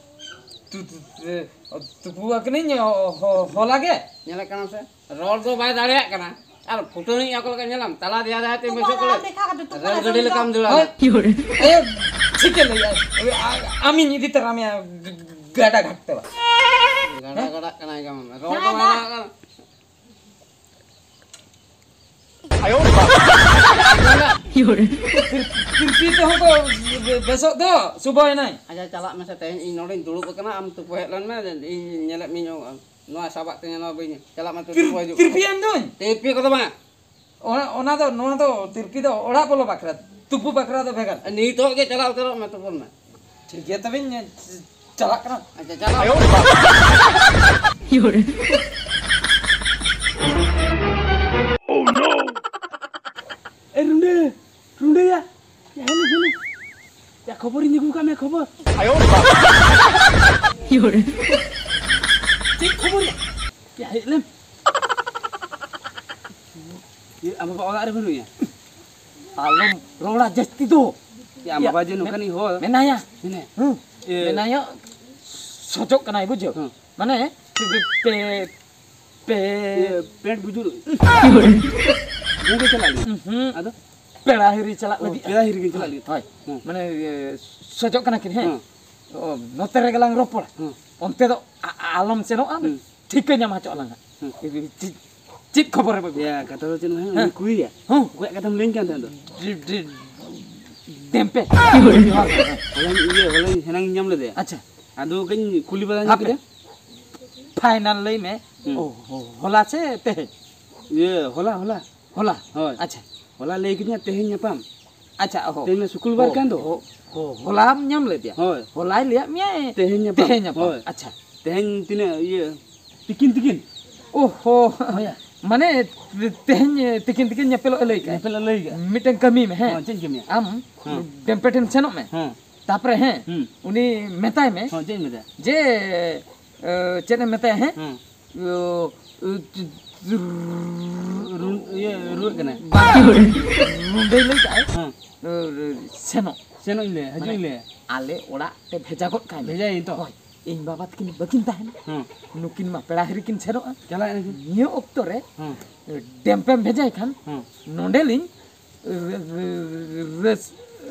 ᱛᱩ-, ᱛᱩ-, ᱛᱩ-, ᱛᱩᱯᱩ ᱟᱠᱟᱱᱟᱹᱧ ᱦᱚ-, ᱦᱚ-, ᱦᱚᱞᱟ ᱜᱮ᱾ ᱧᱮᱞᱮᱫ ᱠᱟᱱᱟᱢ ᱥᱮ? ᱨᱚᱲ ᱫᱚ ᱵᱟᱭ ᱫᱟᱲᱮᱭᱟᱜ ᱠᱟᱱᱟ᱾ ᱟᱨ ᱯᱷᱩᱴᱟᱹᱱᱤᱡ ᱚᱠᱟ ᱞᱮᱠᱟ ᱧᱮᱞᱟᱢ? ᱛᱟᱞᱟ ᱫᱮᱭᱟ ᱫᱮᱭᱟ ᱛᱮ ᱛᱩᱯᱩ ᱵᱟᱹᱭᱥᱟᱹᱣ ᱠᱚᱞᱮ᱾ ᱟᱠᱟᱱᱟ, ᱫᱮᱠᱷᱟ ᱠᱟᱛᱮ ᱛᱩᱯᱩ ᱨᱮᱞ ᱠᱟᱱᱟ ᱜᱟᱹᱰᱤ ᱥᱮ ᱞᱮᱠᱟᱢ ᱩᱱᱤ ᱫᱚ? ᱫᱟᱹᱲᱟ᱾ ᱦᱳᱭ᱾ ᱟᱭᱳ, ᱪᱤᱠᱟᱹ ᱞᱟᱹᱭᱟ? ᱳᱭ, ᱟ-, ᱟᱢᱤᱧ ᱤᱫᱤ ᱛᱟᱨᱟ ᱢᱮᱭᱟ ᱜ-, ᱜ-, ᱜᱟᱰᱟ ᱜᱷᱟᱴ ᱛᱮ ᱵᱟ᱾ ᱜᱟᱰᱟ ᱦᱮᱸ? ᱜᱟᱰᱟᱜ ᱠᱟᱱᱟᱭ ᱜᱟᱢᱟᱢ᱾ ᱨᱚᱲ ᱫᱚ ᱵᱟᱭ ᱫᱟᱲᱮᱭᱟᱜ ᱠᱟᱱᱟ᱾ ᱛᱤᱨᱯᱤ ᱛᱮᱦᱚᱸ ᱠᱚ ᱵᱮᱥᱚᱜ ᱫᱚ, ᱥᱩᱵᱚᱭ ᱱᱟᱭ᱾ ᱟᱪᱪᱷᱟ, ᱪᱟᱞᱟᱜ ᱢᱮᱥᱮ, ᱛᱮᱦᱮᱧ ᱤᱧ ᱱᱚᱰᱮᱧ ᱫᱩᱲᱩᱵ ᱟᱠᱟᱱᱟ, ᱟᱢ ᱛᱩᱯᱩ ᱦᱮᱡ ᱞᱮᱱ ᱢᱮ, ᱤᱧ ᱧᱮᱞᱮᱫ ᱢᱤᱭᱟᱹᱧ, ᱱᱚᱣᱟ ᱥᱟᱵᱟᱜ ᱛᱤᱧᱟᱹ, ᱱᱚᱣᱟ ᱵᱟᱹᱧ ᱪᱟᱞᱟᱜ ᱢᱮ, ᱛᱩᱯᱩ ᱦᱤᱡᱩᱜ ᱢᱮ᱾ ᱛᱤᱨᱯᱤᱭᱟᱢ ᱫᱩᱧ᱾ ᱛᱤᱨᱯᱤ ᱠᱚᱫᱚ ᱵᱟᱝ᱾ ᱚᱱᱟ, ᱚᱱᱟ ᱫᱚ, ᱱᱚᱣᱟ ᱫᱚ ᱛᱤᱨᱯᱤ ᱫᱚ ᱚᱲᱟᱜ ᱵᱚᱞᱚ ᱵᱟᱠᱷᱨᱟ, ᱛᱩᱯᱩ ᱵᱟᱠᱷᱨᱟ ᱫᱚ ᱵᱷᱮᱜᱟᱨ᱾ ᱱᱤᱛᱚᱜ ᱜᱮ ᱪᱟᱞᱟᱣ ᱩᱛᱟᱹᱨᱚᱜ ᱢᱮ, ᱛᱩᱯᱩᱱ ᱢᱮ᱾ ᱴᱷᱤᱠ ᱜᱮᱭᱟ, ᱛᱚᱵᱮᱧ ᱪᱟᱞᱟᱜ ᱠᱟᱱᱟ᱾ ᱟᱪᱪᱷᱟ, ᱪᱟᱞᱟᱜ ᱢᱮ᱾ ᱮ ᱨᱩᱸᱰᱟᱹ, ᱨᱩᱸᱰᱟᱹᱭᱟ᱾ ᱭᱟ, ᱦᱮᱞᱳ, ᱦᱮᱞᱳ᱾ ᱭᱟ, ᱠᱷᱚᱵᱚᱨᱤᱧ ᱟᱹᱜᱩ ᱠᱟᱜ ᱢᱮ, ᱠᱷᱚᱵᱚᱨ᱾ ᱪᱮᱫ ᱠᱷᱚᱵᱚᱨ ᱭᱟ? ᱭᱟ, ᱦᱮᱡ ᱞᱮᱢ᱾ ᱭᱟ, ᱟᱢ ᱵᱟᱵᱟ ᱚᱲᱟᱜ ᱨᱮ ᱵᱟᱹᱱᱩᱭᱟ? ᱟᱞᱚᱢ ᱨᱚᱲᱟ ᱡᱟᱹᱥᱛᱤ ᱫᱚ᱾ ᱭᱟ, ᱟᱢ ᱭᱟ, ᱵᱟᱵᱟ ᱡᱮ ᱢᱮ-, ᱱᱚᱝᱠᱟᱱᱤᱡ ᱦᱚᱲ᱾ ᱢᱮᱱᱟᱭᱟ᱾ ᱢᱮᱱᱟᱭᱟ? ᱦᱩᱸ᱾ ᱮ-, ᱢᱮᱱᱟᱭᱟ, ᱥᱚᱡᱚᱜ ᱠᱟᱱᱟᱭ, ᱵᱩᱡᱷᱟᱹᱣ? ᱦᱩᱸ᱾ ᱢᱟᱱᱮ, ᱯᱮ, ᱯᱮ, ᱯᱮ, ᱤᱭᱟᱹ, ᱯᱮᱱᱴ ᱵᱩᱡᱩᱨ᱾ ᱜᱚᱝᱠᱮ ᱪᱟᱞᱟᱜ ᱞᱟᱹᱜᱤᱫ᱾ ᱦᱩᱸ᱾ ᱟᱫᱚ? ᱯᱮᱲᱟ ᱦᱤᱨᱤ ᱪᱟᱞᱟᱜ ᱚ, ᱞᱟᱹᱜᱤᱫ᱾ ᱯᱮᱲᱟ ᱦᱤᱨᱤ ᱜᱮ ᱪᱟᱞᱟᱜ ᱞᱟᱹᱜᱤᱫ᱾ ᱦᱳᱭ᱾ ᱦᱩᱸ᱾ ᱢᱟᱱᱮ, ᱤᱭᱟᱹ, ᱥᱚᱡᱚᱜ ᱠᱟᱱᱟ ᱠᱤᱱ, ᱦᱮᱸ? ᱦᱩᱸ᱾ ᱚ, ᱱᱚᱛᱮ ᱨᱮᱜᱮ ᱞᱟᱝ ᱨᱚᱯᱚᱲᱟ᱾ ᱦᱩᱸ᱾ ᱚᱱᱛᱮ ᱫᱚ ᱟ-, ᱟ-, ᱟᱞᱚᱢ ᱥᱮᱱᱚᱜᱼᱟ, ᱦᱩᱸ᱾ ᱴᱷᱤᱠᱟᱹ ᱧᱟᱢ ᱦᱚᱪᱚᱜ ᱟᱞᱟᱝ ᱦᱟᱸᱜ᱾ ᱦᱩᱸ᱾ ᱪᱮᱫ, ᱪᱮᱫ ᱠᱷᱚᱵᱚᱨ ᱮᱢ ᱟᱹᱜᱩᱭᱟ? ᱭᱟ, ᱠᱟᱛᱷᱟ ᱫᱚ ᱪᱮᱫ ᱦᱚᱸ ᱵᱟᱝ, ᱦᱮᱸ᱾ ᱩᱱᱤ ᱠᱩᱲᱤᱭᱟ᱾ ᱦᱩᱸ᱾ ᱚᱠᱚᱭᱟᱜ ᱠᱟᱛᱷᱟᱢ ᱞᱟᱹᱭᱟᱹᱧ ᱠᱟᱱ ᱛᱟᱦᱮᱸᱫ ᱫᱚ? ᱰᱤ-, ᱰᱤ-, ᱰᱮᱢᱯᱮ᱾ ᱦᱚᱞᱟᱧ, ᱤᱭᱟᱹ, ᱦᱚᱞᱟᱧ, ᱦᱮᱱᱟᱝ ᱤᱧ ᱧᱟᱢ ᱞᱮᱫᱮᱭᱟ᱾ ᱟᱪᱪᱷᱟ᱾ ᱟᱫᱚ ᱠᱟᱹᱧ ᱠᱩᱞᱤ ᱵᱟᱲᱟ ᱧᱚᱜ ᱦᱟᱯᱮ᱾ ᱠᱮᱫᱟ᱾ ᱯᱷᱟᱭᱱᱟᱞ ᱞᱟᱹᱭ ᱢᱮ᱾ ᱦᱩᱸ᱾ ᱚ, ᱦᱚ-, ᱦᱚᱞᱟ ᱥᱮ ᱛᱮᱦᱮᱧ? ᱤᱭᱟᱹ, ᱦᱚᱞᱟ, ᱦᱚᱞᱟ᱾ ᱦᱚᱞᱟ? ᱦᱳᱭ᱾ ᱟᱪᱪᱷᱟ᱾ ᱦᱚᱞᱟ ᱞᱟᱹᱭ ᱠᱤᱫᱤᱧᱟ ᱛᱮᱦᱮᱧ ᱧᱟᱯᱟᱢ᱾ ᱟᱪᱪᱷᱟ, ᱚᱦᱚ᱾ ᱛᱮᱦᱮᱧ ᱢᱟ ᱥᱩᱠᱩᱞ ᱵᱟᱨ ᱚ, ᱠᱟᱱ ᱫᱚ᱾ ᱚ, ᱚ, ᱦᱚᱞᱟᱢ ᱧᱟᱢ ᱞᱮᱫᱮᱭᱟ? ᱦᱳᱭ᱾ ᱦᱚᱞᱟᱭ ᱞᱟᱹᱭᱟᱫ ᱢᱮᱭᱟᱭ ᱛᱮᱦᱮᱧ ᱧᱟᱯᱟᱢ᱾ ᱛᱮᱦᱮᱧ ᱧᱟᱯᱟᱢ᱾ ᱦᱳᱭ᱾ ᱟᱪᱪᱷᱟ᱾ ᱛᱮᱦᱮᱧ ᱛᱤᱱᱟᱹᱜ ᱤᱭᱟᱹ ᱛᱤᱠᱤᱱ, ᱛᱤᱠᱤᱱ᱾ ᱚᱦᱚ᱾ ᱦᱳᱭ᱾ ᱢᱟᱱᱮ ᱛᱮᱦᱮᱧ ᱛᱤᱠᱤᱱ, ᱛᱤᱠᱤᱱ ᱧᱮᱯᱮᱞᱚᱜ ᱮ ᱞᱟᱹᱭ ᱠᱟᱜᱼᱟ᱾ ᱧᱮᱯᱮᱞᱚᱜ ᱮ ᱞᱟᱹᱭ ᱠᱟᱜᱼᱟ᱾ ᱢᱤᱫᱴᱮᱱ ᱠᱟᱹᱢᱤ ᱢᱮ, ᱦᱮᱸ᱾ ᱦᱮᱸ, ᱪᱮᱫ ᱤᱧ ᱠᱟᱹᱢᱤᱭᱟ? ᱟᱢ ᱦᱮᱸ᱾ ᱰᱮᱢᱯᱮ ᱴᱷᱮᱱ ᱥᱮᱱᱚᱜ ᱢᱮ᱾ ᱦᱮᱸ᱾ ᱛᱟᱯᱚᱨᱮ, ᱦᱮᱸ, ᱦᱩᱸ᱾ ᱩᱱᱤ ᱢᱮᱛᱟᱭ ᱢᱮ ᱦᱮᱸ, ᱪᱮᱫ ᱤᱧ ᱢᱮᱛᱟᱭᱟ? ᱡᱮ, ᱮ, ᱪᱮᱫ ᱮᱢ ᱢᱮᱛᱟᱭᱟ, ᱦᱮᱸ? ᱦᱮᱸ᱾ ᱤᱭᱟᱹ, ᱤᱭᱟᱹ, ᱨᱩ-, ᱤᱭᱟᱹ, ᱨᱩᱣᱟᱹᱜ ᱠᱟᱱᱟᱭ᱾ ᱵᱟᱝ, ᱱᱚᱸᱰᱮᱭ ᱞᱟᱹᱭ ᱠᱟᱜᱼᱟᱭ᱾ ᱦᱮᱸ᱾ ᱥᱮᱱᱚᱜ᱾ ᱥᱮᱱᱚᱜ ᱤᱧ ᱞᱟᱹᱭᱟ, ᱦᱤᱡᱩᱜ ᱢᱟᱱᱮ, ᱤᱧ ᱞᱟᱹᱭᱟ᱾ ᱟᱞᱮ ᱚᱲᱟᱜ ᱛᱮ ᱵᱷᱮᱡᱟ ᱜᱚᱫ ᱠᱟᱭ ᱢᱮ᱾ ᱵᱷᱮᱡᱟᱭᱟᱹᱧ ᱛᱚ᱾ ᱦᱳᱭ, ᱤᱧ ᱵᱟᱵᱟ ᱛᱟᱹᱠᱤᱱ ᱵᱟᱹᱠᱤᱱ ᱛᱟᱦᱮᱱᱟ᱾ ᱦᱮᱸ᱾ ᱱᱩᱠᱤᱱ ᱢᱟ ᱯᱮᱲᱟ ᱦᱤᱨᱤ ᱠᱤᱱ ᱥᱮᱱᱚᱜᱼᱟ᱾ ᱪᱟᱞᱟᱜ ᱟᱹᱧ᱾ ᱱᱤᱭᱟᱹ ᱚᱠᱛᱚ ᱨᱮ ᱦᱮᱸ᱾ ᱰᱮᱢᱯᱮᱢ ᱵᱷᱮᱡᱟᱭ ᱠᱷᱟᱱ ᱦᱮᱸ᱾ ᱱᱚᱸᱰᱮᱞᱤᱧ ᱨᱟᱹ-, ᱨᱟᱹ-, ᱨᱟᱹᱥ-,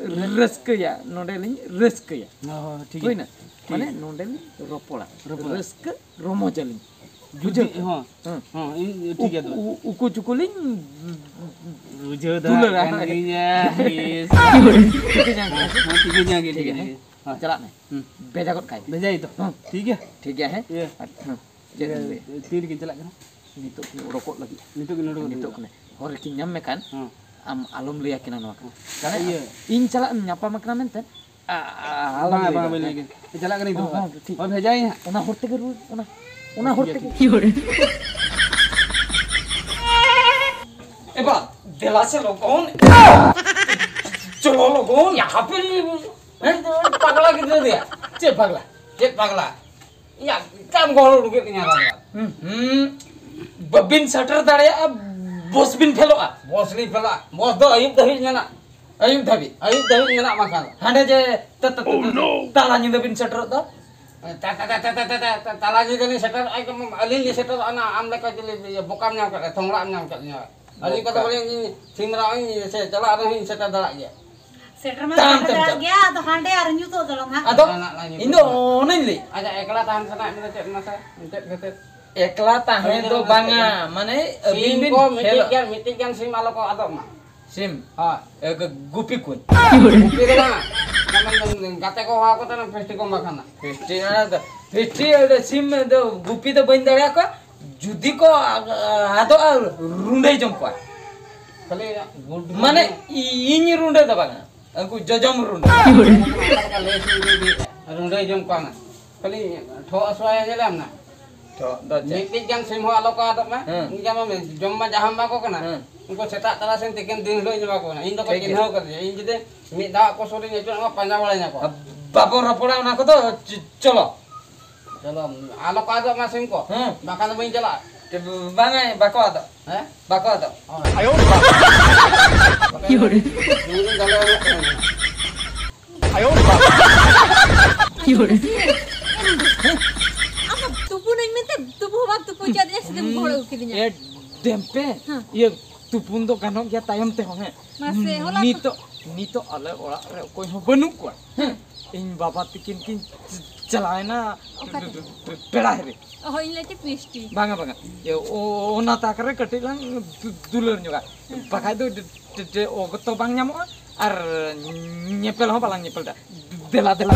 ᱨᱟᱹᱥᱠᱟᱹᱭᱟ, ᱱᱚᱸᱰᱮᱞᱤᱧ ᱨᱟᱹᱥᱠᱟᱹᱭᱟ᱾ ᱦᱚᱸ, ᱦᱚᱸ, ᱴᱷᱤᱠ ᱜᱮᱭᱟ᱾ ᱦᱩᱭᱱᱟ? ᱴᱷᱤᱠ ᱢᱟᱱᱮ ᱜᱮᱭᱟ᱾ ᱱᱚᱸᱰᱮᱞᱤᱧ ᱨᱚᱯᱚᱲᱟ᱾ ᱨᱚᱯᱚᱲᱟ᱾ ᱨᱟᱹᱥᱠᱟᱹ ᱨᱚᱢᱚᱡᱟᱞᱤᱧ᱾ ᱵᱩᱡᱷᱟᱹᱣ? ᱦᱚᱸ᱾ ᱦᱮᱸ᱾ ᱦᱚᱸ, ᱤᱧ ᱴᱷᱤᱠ ᱜᱮᱭᱟ ᱛᱚᱵᱮ᱾ ᱩ-, ᱩ-, ᱩᱠᱩ ᱪᱩᱠᱩᱞᱤᱧ ᱵᱩᱡᱷᱟᱹᱣ ᱫᱩᱞᱟᱹᱲᱟ᱾ ᱫᱟᱲᱮᱭᱟᱜ ᱠᱟᱱ ᱜᱤᱭᱟᱹᱧ, ᱵᱮᱥ᱾ ᱴᱷᱤᱠᱟᱹ ᱧᱟᱢ ᱠᱮᱫᱟ᱾ ᱦᱚᱸ, ᱴᱷᱤᱠᱟᱹ ᱧᱟᱢ ᱠᱮᱫᱟ, ᱴᱷᱤᱠ ᱴᱷᱤᱠᱟᱹ ᱜᱮᱭᱟ, ᱧᱟᱢ ᱦᱮᱸ᱾ ᱠᱮᱫᱟ᱾ ᱦᱚᱸ, ᱪᱟᱞᱟᱜ ᱢᱮ᱾ ᱦᱩᱸ᱾ ᱵᱷᱮᱡᱟ ᱜᱚᱫ ᱠᱟᱭ ᱢᱮ᱾ ᱵᱷᱮᱡᱟᱭ ᱛᱚ? ᱦᱚᱸ᱾ ᱴᱷᱤᱠ ᱜᱮᱭᱟ᱾ ᱴᱷᱤᱠ ᱜᱮᱭᱟ᱾ ᱦᱮᱸ? ᱤᱭᱟᱹ, ᱟᱨ, ᱦᱚᱸ᱾ ᱪᱮᱫ ᱮᱢ ᱞᱟᱹᱭᱟ? ᱛᱤ ᱨᱮᱠᱤᱱ ᱪᱟᱞᱟᱜ ᱠᱟᱱᱟ? ᱱᱤᱛᱚᱜ ᱠᱤᱱ ᱚᱰᱚᱠᱚᱜ ᱞᱟᱹᱜᱤᱫ᱾ ᱱᱤᱛᱚᱜ ᱠᱤᱱ ᱚᱰᱚᱠᱚᱜ ᱱᱤᱛᱚᱜ ᱞᱟᱹᱜᱤᱫ᱾ ᱠᱷᱚᱱᱮ ᱦᱚᱨ ᱨᱮᱠᱤᱱ ᱧᱟᱢ ᱢᱮᱠᱷᱟᱱ, ᱦᱚᱸ᱾ ᱟᱢ ᱟᱞᱚᱢ ᱞᱟᱹᱭ ᱟᱠᱤᱱᱟ ᱱᱚᱣᱟ ᱠᱟᱛᱷᱟ᱾ ᱦᱚᱸ᱾ ᱠᱟᱨᱚᱱ ᱤᱭᱟᱹ᱾ ᱤᱧ ᱥᱟᱞᱟᱜ ᱮᱢ ᱧᱟᱯᱟᱢ ᱟᱠᱟᱱᱟ ᱢᱮᱱᱛᱮ, ᱟ-, ᱟ-, ᱟᱞᱚᱢ ᱵᱟᱝ, ᱞᱟᱹᱭ ᱵᱟᱝ, ᱫᱟᱲᱮᱭᱟᱜᱼᱟ᱾ ᱵᱟᱹᱧ ᱞᱟᱹᱭ ᱠᱮᱫᱟ᱾ ᱪᱟᱞᱟᱜ ᱠᱟᱹᱱᱟᱹᱧ ᱛᱚ᱾ ᱦᱚᱸ, ᱦᱚᱸ, ᱴᱷᱤᱠ᱾ ᱦᱳᱭ, ᱵᱷᱮᱡᱟᱭᱟᱹᱧ ᱦᱟᱸᱜ᱾ ᱚᱱᱟ ᱦᱚᱨ ᱛᱮᱜᱮ ᱨᱩᱣᱟᱹᱲ, ᱚᱱᱟ, ᱚᱱᱟ ᱦᱚᱨ ᱴᱷᱤᱠ ᱛᱮᱜᱮ᱾ ᱜᱮᱭᱟ᱾ ᱮ ᱵᱟ, ᱫᱮᱞᱟ ᱥᱮ ᱞᱚᱜᱚᱱ᱾ ᱪᱚᱞᱚ ᱞᱚᱜᱚᱱ, ᱭᱟ ᱦᱟᱯᱮ᱾ ᱦᱮᱸ? ᱯᱟᱜᱽᱞᱟ ᱜᱤᱫᱽᱨᱟᱹ ᱫᱚᱭᱟ᱾ ᱪᱮᱫ ᱯᱟᱜᱽᱞᱟ? ᱪᱮᱫ ᱯᱟᱜᱽᱞᱟ? ᱭᱟ, ᱪᱟᱢ ᱜᱚᱦᱚᱲ ᱩᱰᱩᱠᱮᱫ ᱛᱤᱧᱟ ᱯᱟᱜᱽᱞᱟ᱾ ᱦᱩᱸ, ᱦᱩᱸ᱾ ᱵᱟᱹᱵᱤᱱ ᱥᱮᱴᱮᱨ ᱫᱟᱲᱮᱭᱟᱜᱼᱟ, ᱵᱚᱥ ᱵᱤᱱ ᱯᱷᱮᱞᱚᱜᱼᱟ᱾ ᱵᱚᱥ ᱞᱤᱧ ᱯᱷᱮᱞᱚᱜᱼᱟ? ᱵᱚᱥ ᱫᱚ ᱟᱹᱭᱩᱵ ᱫᱷᱟᱹᱵᱤᱡ ᱢᱮᱱᱟᱜ᱾ ᱟᱭᱩᱵ ᱫᱷᱟᱹᱵᱤᱡ? ᱟᱭᱩᱵ ᱫᱷᱟᱹᱵᱤᱡ ᱢᱮᱱᱟᱜ ᱵᱟᱝᱠᱷᱟᱱ᱾ ᱦᱟᱸᱰᱮ ᱡᱮ ᱛᱟ-, ᱛᱟ-, ᱛᱟ-, ᱛᱟ-, ᱛᱟᱞᱟ ᱧᱤᱫᱟᱹ ᱵᱤᱱ ᱥᱮᱴᱮᱨᱚᱜ ᱫᱚ? ᱛᱟ-, ᱛᱟ-, ᱛᱟ-, ᱛᱟ-, ᱛᱟ-, ᱛᱟ-, ᱛᱟ-, ᱛᱟᱞᱟ ᱧᱤᱫᱟᱹ ᱞᱤᱧ ᱥᱮᱴᱮᱨᱚᱜᱼᱟ, ᱮᱠᱫᱚᱢ ᱟᱹᱞᱤᱧ ᱞᱤᱧ ᱥᱮᱴᱮᱨᱚᱜᱼᱟ ᱱᱟ, ᱟᱢ ᱞᱮᱠᱟ ᱪᱤᱞᱤ ᱤᱭᱟᱹ ᱵᱚᱠᱟᱢ ᱧᱟᱢ ᱠᱮᱫ ᱞᱮ, ᱛᱷᱚᱝᱲᱟᱢ ᱧᱟᱢ ᱠᱮᱫ ᱞᱤᱧᱟ᱾ ᱟᱹᱞᱤᱧ ᱠᱚᱫᱚ ᱵᱚᱠᱟ᱾ ᱵᱚᱞᱮ ᱤᱧ ᱥᱤᱢ ᱨᱟᱜ ᱤᱧ ᱥᱮ ᱪᱟᱞᱟᱜ ᱨᱮᱦᱚᱸᱧ ᱥᱮᱴᱮᱨ ᱫᱟᱲᱮᱭᱟᱜ ᱜᱮᱭᱟ᱾ ᱥᱮᱴᱮᱨ ᱢᱟ ᱛᱟᱲᱟᱢ ᱥᱮᱴᱮᱨ ᱛᱮᱢ ᱫᱟᱲᱮᱭᱟᱜ ᱪᱟᱞᱟᱜ᱾ ᱜᱮᱭᱟ, ᱟᱫᱚ ᱦᱟᱸᱰᱮ ᱟᱨ ᱧᱩᱛᱚᱜ ᱫᱚ ᱞᱟᱝ ᱦᱟᱸᱜ᱾ ᱟᱫᱚ ᱚᱱᱟ ᱞᱟᱝ ᱤᱧ ᱫᱚ ᱧᱩᱛᱚᱜ᱾ ᱚᱱᱟᱧ ᱞᱟᱹᱭ᱾ ᱟᱪᱪᱷᱟ, ᱮᱠᱞᱟ ᱛᱟᱦᱮᱱ ᱥᱟᱱᱟᱭᱮᱫ ᱢᱮᱫᱚ ᱪᱮᱫ ᱢᱟᱥᱮ? ᱪᱮᱫ ᱠᱷᱟᱹᱛᱤᱨ? ᱮᱠᱞᱟ ᱛᱟᱦᱮᱸ ᱫᱚ ᱵᱟᱝᱟ, ᱢᱟᱱᱮ ᱟᱹᱵᱤᱱ ᱥᱤᱢ ᱵᱤᱱ ᱠᱚ ᱢᱤᱫᱴᱤᱡ ᱠᱷᱮᱞᱚᱜ᱾ ᱜᱟᱱ, ᱢᱤᱫᱴᱤᱡ ᱜᱟᱱ ᱥᱤᱢ ᱟᱞᱚ ᱠᱚ ᱟᱫᱚᱜ ᱢᱟ᱾ ᱥᱤᱢ? ᱦᱳᱭ᱾ ᱮ, ᱜ-, ᱜᱩᱯᱤ ᱠᱚᱧ᱾ ᱜᱩᱯᱤ ᱫᱚ ᱵᱟᱝ᱾ ᱡᱮᱢᱚᱱ ᱜᱟᱛᱮ ᱠᱚ ᱦᱚᱦᱚ ᱟᱠᱚ ᱛᱟᱦᱮᱱᱟ, ᱯᱷᱮᱥᱴᱤ ᱠᱚ ᱵᱟᱠᱷᱟᱱᱟ᱾ ᱯᱷᱮᱥᱴᱤ, ᱚᱱᱟ ᱫᱚ, ᱯᱷᱮᱥᱴᱤ, ᱚᱸᱰᱮ ᱥᱤᱢ ᱫᱚ ᱜᱩᱯᱤ ᱫᱚ ᱵᱟᱹᱧ ᱫᱟᱲᱮᱭᱟᱠᱚᱣᱟ᱾ ᱡᱩᱫᱤ ᱠᱚ, ᱟ-, ᱟ-, ᱟᱫᱚᱜᱼᱟ, ᱨᱩᱸᱰᱟᱹᱭ ᱡᱚᱢ ᱠᱚᱣᱟ᱾ ᱠᱷᱟᱹᱞᱤ ᱜᱩᱰ-, ᱢᱟᱱᱮ, ᱤᱧ ᱨᱩᱸᱰᱟᱹ ᱫᱚ ᱵᱟᱝᱟ, ᱩᱱᱠᱩ ᱡᱚᱡᱚᱢ ᱨᱩᱸᱰᱟᱹ᱾ ᱚᱠᱟ ᱞᱮᱠᱟ ᱞᱟᱹᱭ ᱥᱤᱢ ᱨᱩᱸᱰᱟᱹ ᱡᱚᱢ ᱠᱚᱣᱟ ᱱᱟ᱾ ᱠᱷᱟᱹᱞᱤ ᱴᱷᱚᱜ ᱦᱟᱹᱥᱩᱣᱟᱭᱟ, ᱧᱮᱞᱟᱢ ᱱᱟ᱾ ᱴᱷᱚᱜ ᱫᱚ ᱪᱮᱫ? ᱢᱤᱫᱴᱤᱡ ᱜᱟᱱ ᱥᱤᱢ ᱦᱚᱸ ᱟᱞᱚ ᱠᱚ ᱟᱫᱚᱜ ᱢᱟ᱾ ᱦᱮᱸ᱾ ᱤᱧ ᱡᱚᱢ ᱢᱟ ᱡᱟᱦᱟᱸ ᱮᱢᱟ ᱠᱚ ᱠᱟᱱᱟ᱾ ᱦᱮᱸ᱾ ᱩᱱᱠᱩ ᱥᱮᱛᱟᱜ ᱛᱟᱨᱟᱥᱤᱧ ᱛᱤᱠᱤᱱ ᱫᱤᱱ ᱦᱤᱞᱳᱜ ᱤᱧ ᱮᱢᱟ ᱠᱚ ᱠᱟᱱᱟ᱾ ᱤᱧ ᱫᱚᱠᱚ ᱴᱷᱤᱠ ᱜᱮᱭᱟ᱾ ᱪᱤᱱᱦᱟᱹᱣ ᱠᱟᱫᱤᱧᱟ᱾ ᱤᱧ ᱡᱩᱫᱤ ᱢᱤᱫ ᱫᱷᱟᱣ ᱟᱠᱚ ᱥᱩᱨ ᱨᱤᱧ ᱟᱹᱪᱩᱨᱚᱜ ᱢᱟ, ᱯᱟᱸᱡᱟ ᱵᱟᱲᱟᱧᱟ ᱠᱚ᱾ ᱵᱟᱵᱚᱱ ᱨᱚᱯᱚᱲᱟ ᱚᱱᱟ ᱠᱚᱫᱚ, ᱪ-, ᱪᱚᱞᱚ᱾ ᱪᱚᱞᱚ, ᱟᱞᱚ ᱠᱚ ᱟᱫᱚᱜ ᱢᱟ ᱥᱤᱢ ᱠᱚ᱾ ᱦᱮᱸ᱾ ᱵᱟᱠᱷᱟᱱ ᱫᱚ ᱵᱟᱹᱧ ᱪᱟᱞᱟᱜᱼᱟ᱾ ᱵᱟᱝᱟ, ᱵᱟᱠᱚ ᱟᱫᱚᱜ᱾ ᱦᱮᱸ? ᱵᱟᱠᱚ ᱟᱫᱚᱜ᱾ ᱦᱳᱭ᱾ ᱟᱭᱳ ᱵᱟᱵᱟ᱾ ᱵᱟᱠᱷᱟᱱ ᱫᱚ ᱤᱧ ᱫᱚ ᱫᱟᱞᱮ ᱟᱞᱮ ᱠᱟᱱᱟ᱾ ᱟᱭᱳ ᱵᱟᱵᱟ᱾ ᱟᱢ ᱫᱚ ᱛᱩᱯᱩᱱᱟᱹᱧ ᱢᱮᱱᱛᱮ ᱛᱩᱯᱩ ᱦᱚᱸ ᱵᱟᱢ ᱛᱩᱯᱩ ᱦᱚᱪᱚ ᱟᱹᱫᱤᱧᱟ, ᱥᱤᱫᱷᱟᱹᱢ ᱜᱚᱦᱚᱲ ᱟᱹᱜᱩ ᱠᱤᱫᱤᱧᱟ᱾ ᱮ ᱰᱮᱢᱯᱮ, ᱦᱮᱸ᱾ ᱤᱭᱟᱹ ᱛᱩᱯᱩᱱ ᱫᱚ ᱜᱟᱱᱚᱜ ᱜᱮᱭᱟ ᱛᱟᱭᱚᱢ ᱛᱮᱦᱚᱸ, ᱦᱮᱸ᱾ ᱢᱟᱥᱮ, ᱦᱚᱞᱟ ᱱᱤᱛᱚᱜ ᱱᱤᱛᱚᱜ ᱟᱞᱮ ᱚᱲᱟᱜ ᱨᱮ ᱚᱠᱚᱭ ᱦᱚᱸ ᱵᱟᱹᱱᱩᱜ ᱠᱚᱣᱟ᱾ ᱦᱮᱸ, ᱤᱧ ᱵᱟᱵᱟ ᱛᱤᱠᱤᱱ ᱠᱤᱱ ᱪᱟᱞᱟᱣᱮᱱᱟ ᱚᱠᱟᱛᱮ? ᱯᱮ- ᱯᱮ- ᱯᱮᱲᱟ ᱦᱤᱨᱤ᱾ ᱚ, ᱦᱳᱭ, ᱤᱧ ᱞᱟᱹᱭ ᱪᱮᱫ ᱢᱤᱥᱴᱤ? ᱵᱟᱝᱟ, ᱵᱟᱝᱟ, ᱤᱭᱟᱹ, ᱚ- ᱚᱱᱟ ᱛᱟᱠ ᱨᱮ ᱠᱟᱹᱴᱤᱡ ᱞᱟᱝ ᱫᱩ- ᱫᱩᱞᱟᱹᱲ ᱧᱚᱜᱟ᱾ ᱵᱟᱠᱷᱟᱡ ᱫᱚ ᱰᱮ- ᱰᱮ- ᱰᱮ- ᱚᱠᱛᱚ ᱵᱟᱝ ᱧᱟᱢᱚᱜᱼᱟ ᱟᱨ ᱧᱮᱯᱮᱞ ᱦᱚᱸ ᱵᱟᱞᱟᱝ ᱧᱮᱯᱮᱞ ᱫᱟ᱾ ᱫᱮᱞᱟ, ᱫᱮᱞᱟ᱾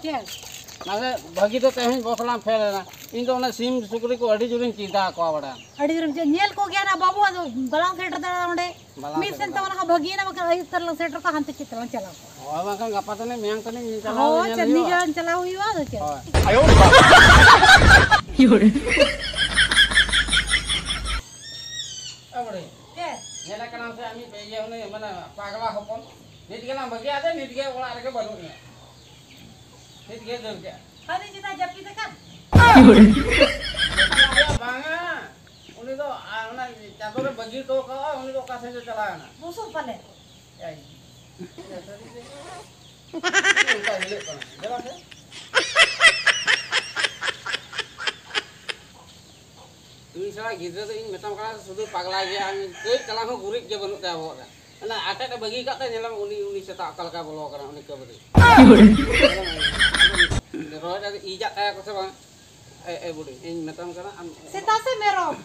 ᱪᱮᱫ? ᱢᱟᱱᱮ ᱵᱷᱟᱹᱜᱤ ᱫᱚ ᱛᱮᱦᱮᱧ ᱵᱚᱥ ᱞᱟᱝ ᱯᱷᱮᱞ ᱮᱱᱟ᱾ ᱤᱧ ᱫᱚ ᱚᱱᱟ ᱥᱤᱢ ᱥᱩᱠᱨᱤ ᱠᱚ ᱟᱹᱰᱤ ᱡᱳᱨᱤᱧ ᱪᱤᱱᱛᱟᱹ ᱟᱠᱚᱣᱟ ᱵᱟᱲᱟ᱾ ᱟᱹᱰᱤ ᱡᱳᱨᱮᱢ ᱪᱮᱫ ᱧᱮᱞ ᱠᱚᱜᱮᱭᱟ ᱱᱟ ᱵᱟᱹᱵᱩ, ᱟᱫᱚ ᱵᱟᱞᱟᱝ ᱥᱮᱴᱮᱨ ᱫᱟᱲᱮᱭᱟᱜᱼᱟ ᱚᱸᱰᱮ᱾ ᱵᱟᱞᱟᱝ ᱢᱤᱫ ᱥᱮᱱ ᱥᱮᱴᱮᱨ ᱛᱮ ᱚᱱᱟ ᱦᱚᱸ ᱵᱷᱟᱹᱜᱤᱭᱮᱱᱟ, ᱵᱟᱠᱷᱟᱱ ᱟᱹᱭᱩᱵ ᱛᱟᱨᱟ ᱞᱟᱝ ᱥᱮᱴᱮᱨ ᱠᱚᱜᱼᱟ, ᱦᱟᱱᱛᱮ ᱪᱮᱫ ᱛᱮᱞᱟᱝ ᱪᱟᱞᱟᱣ ᱠᱚᱜᱼᱟ? ᱦᱳᱭ, ᱵᱟᱝᱠᱷᱟᱱ ᱜᱟᱯᱟ ᱛᱟᱹᱱᱤᱡ ᱢᱮᱭᱟᱝ ᱛᱟᱹᱱᱤᱡ ᱧᱮᱞ ᱪᱟᱞᱟᱣ ᱦᱳᱭ, ᱧᱮᱞ ᱪᱮᱫ ᱦᱩᱭᱩᱜᱼᱟ᱾ ᱱᱤᱡᱮᱨ ᱪᱟᱞᱟᱣ ᱦᱩᱭᱩᱜᱼᱟ, ᱟᱫᱚ ᱪᱮᱫ? ᱦᱳᱭ᱾ ᱮ ᱵᱩᱰᱷᱤ᱾ ᱪᱮᱫ? ᱧᱮᱞᱮ ᱠᱟᱱᱟᱢ ᱥᱮ ᱟᱢᱤᱡ ᱤᱭᱟᱹ ᱩᱱᱤ ᱢᱟᱱᱮ ᱯᱟᱜᱽᱞᱟ ᱦᱚᱯᱚᱱ᱾ ᱱᱤᱛ ᱜᱮ ᱞᱟᱝ ᱵᱟᱹᱜᱤᱭᱟᱫᱮ, ᱱᱤᱛ ᱜᱮ ᱚᱲᱟᱜ ᱨᱮᱜᱮ ᱵᱟᱹᱱᱩᱜ ᱮᱭᱟ᱾ ᱱᱤᱛ ᱜᱮ ᱫᱟᱹᱲ ᱠᱮᱜᱼᱟ᱾ ᱦᱟᱹᱱᱤ ᱪᱮᱫᱟᱜ ᱡᱟᱹᱯᱤᱫ ᱟᱠᱟᱫ? ᱮᱭᱟ ᱵᱟᱝᱟ, ᱩᱱᱤ ᱫᱚ, ᱟᱨ ᱚᱱᱟ ᱪᱟᱫᱚᱨᱮ ᱵᱟᱹᱜᱤ ᱦᱚᱴᱚ ᱠᱟᱜᱼᱟ, ᱩᱱᱤ ᱫᱚ ᱚᱠᱟ ᱥᱮᱫ ᱪᱚ ᱪᱟᱞᱟᱣ ᱮᱱᱟ᱾ ᱵᱩᱥᱩᱵ ᱯᱟᱞᱮ᱾ ᱮᱭ, ᱥᱟᱹᱨᱤ ᱜᱮ᱾ ᱚᱱᱠᱟ ᱦᱤᱞᱟᱹᱜ ᱠᱟᱱᱟ᱾ ᱫᱮᱞᱟ ᱥᱮ᱾ ᱩᱱᱤ ᱥᱟᱞᱟ ᱜᱤᱫᱽᱨᱟᱹ ᱫᱚ ᱤᱧ ᱢᱮᱛᱟᱢ ᱠᱟᱱᱟ, ᱥᱩᱫᱷᱩ ᱯᱟᱜᱽᱞᱟ ᱜᱮᱭᱟ, ᱟᱢ ᱠᱟᱹᱡ ᱪᱟᱞᱟᱝ ᱦᱚᱸ ᱜᱩᱨᱤᱡ ᱜᱮ ᱵᱟᱹᱱᱩᱜ ᱛᱟᱭᱟ ᱵᱚᱦᱚᱜ ᱨᱮ᱾ ᱚᱱᱟ ᱟᱴᱮᱫ ᱮ ᱵᱟᱹᱜᱤ ᱠᱟᱜ ᱛᱮ ᱧᱮᱞᱟᱢ, ᱩᱱᱤ, ᱩᱱᱤ ᱥᱮᱛᱟ ᱚᱠᱟ ᱞᱮᱠᱟᱭ ᱵᱚᱞᱚ ᱟᱠᱟᱱᱟ ᱩᱱᱤ ᱠᱟᱹᱵᱨᱤ᱾ ᱨᱚᱦᱚᱭ ᱨᱮ ᱤᱡᱟᱜ ᱛᱟᱭᱟ ᱠᱚ ᱥᱮ ᱵᱟᱝ? ᱮ, ᱮ ᱵᱩᱰᱷᱤ, ᱤᱧ ᱢᱮᱛᱟᱢ ᱠᱟᱱᱟ, ᱟᱢ ᱥᱮᱛᱟ ᱥᱮ ᱢᱮᱨᱚᱢ?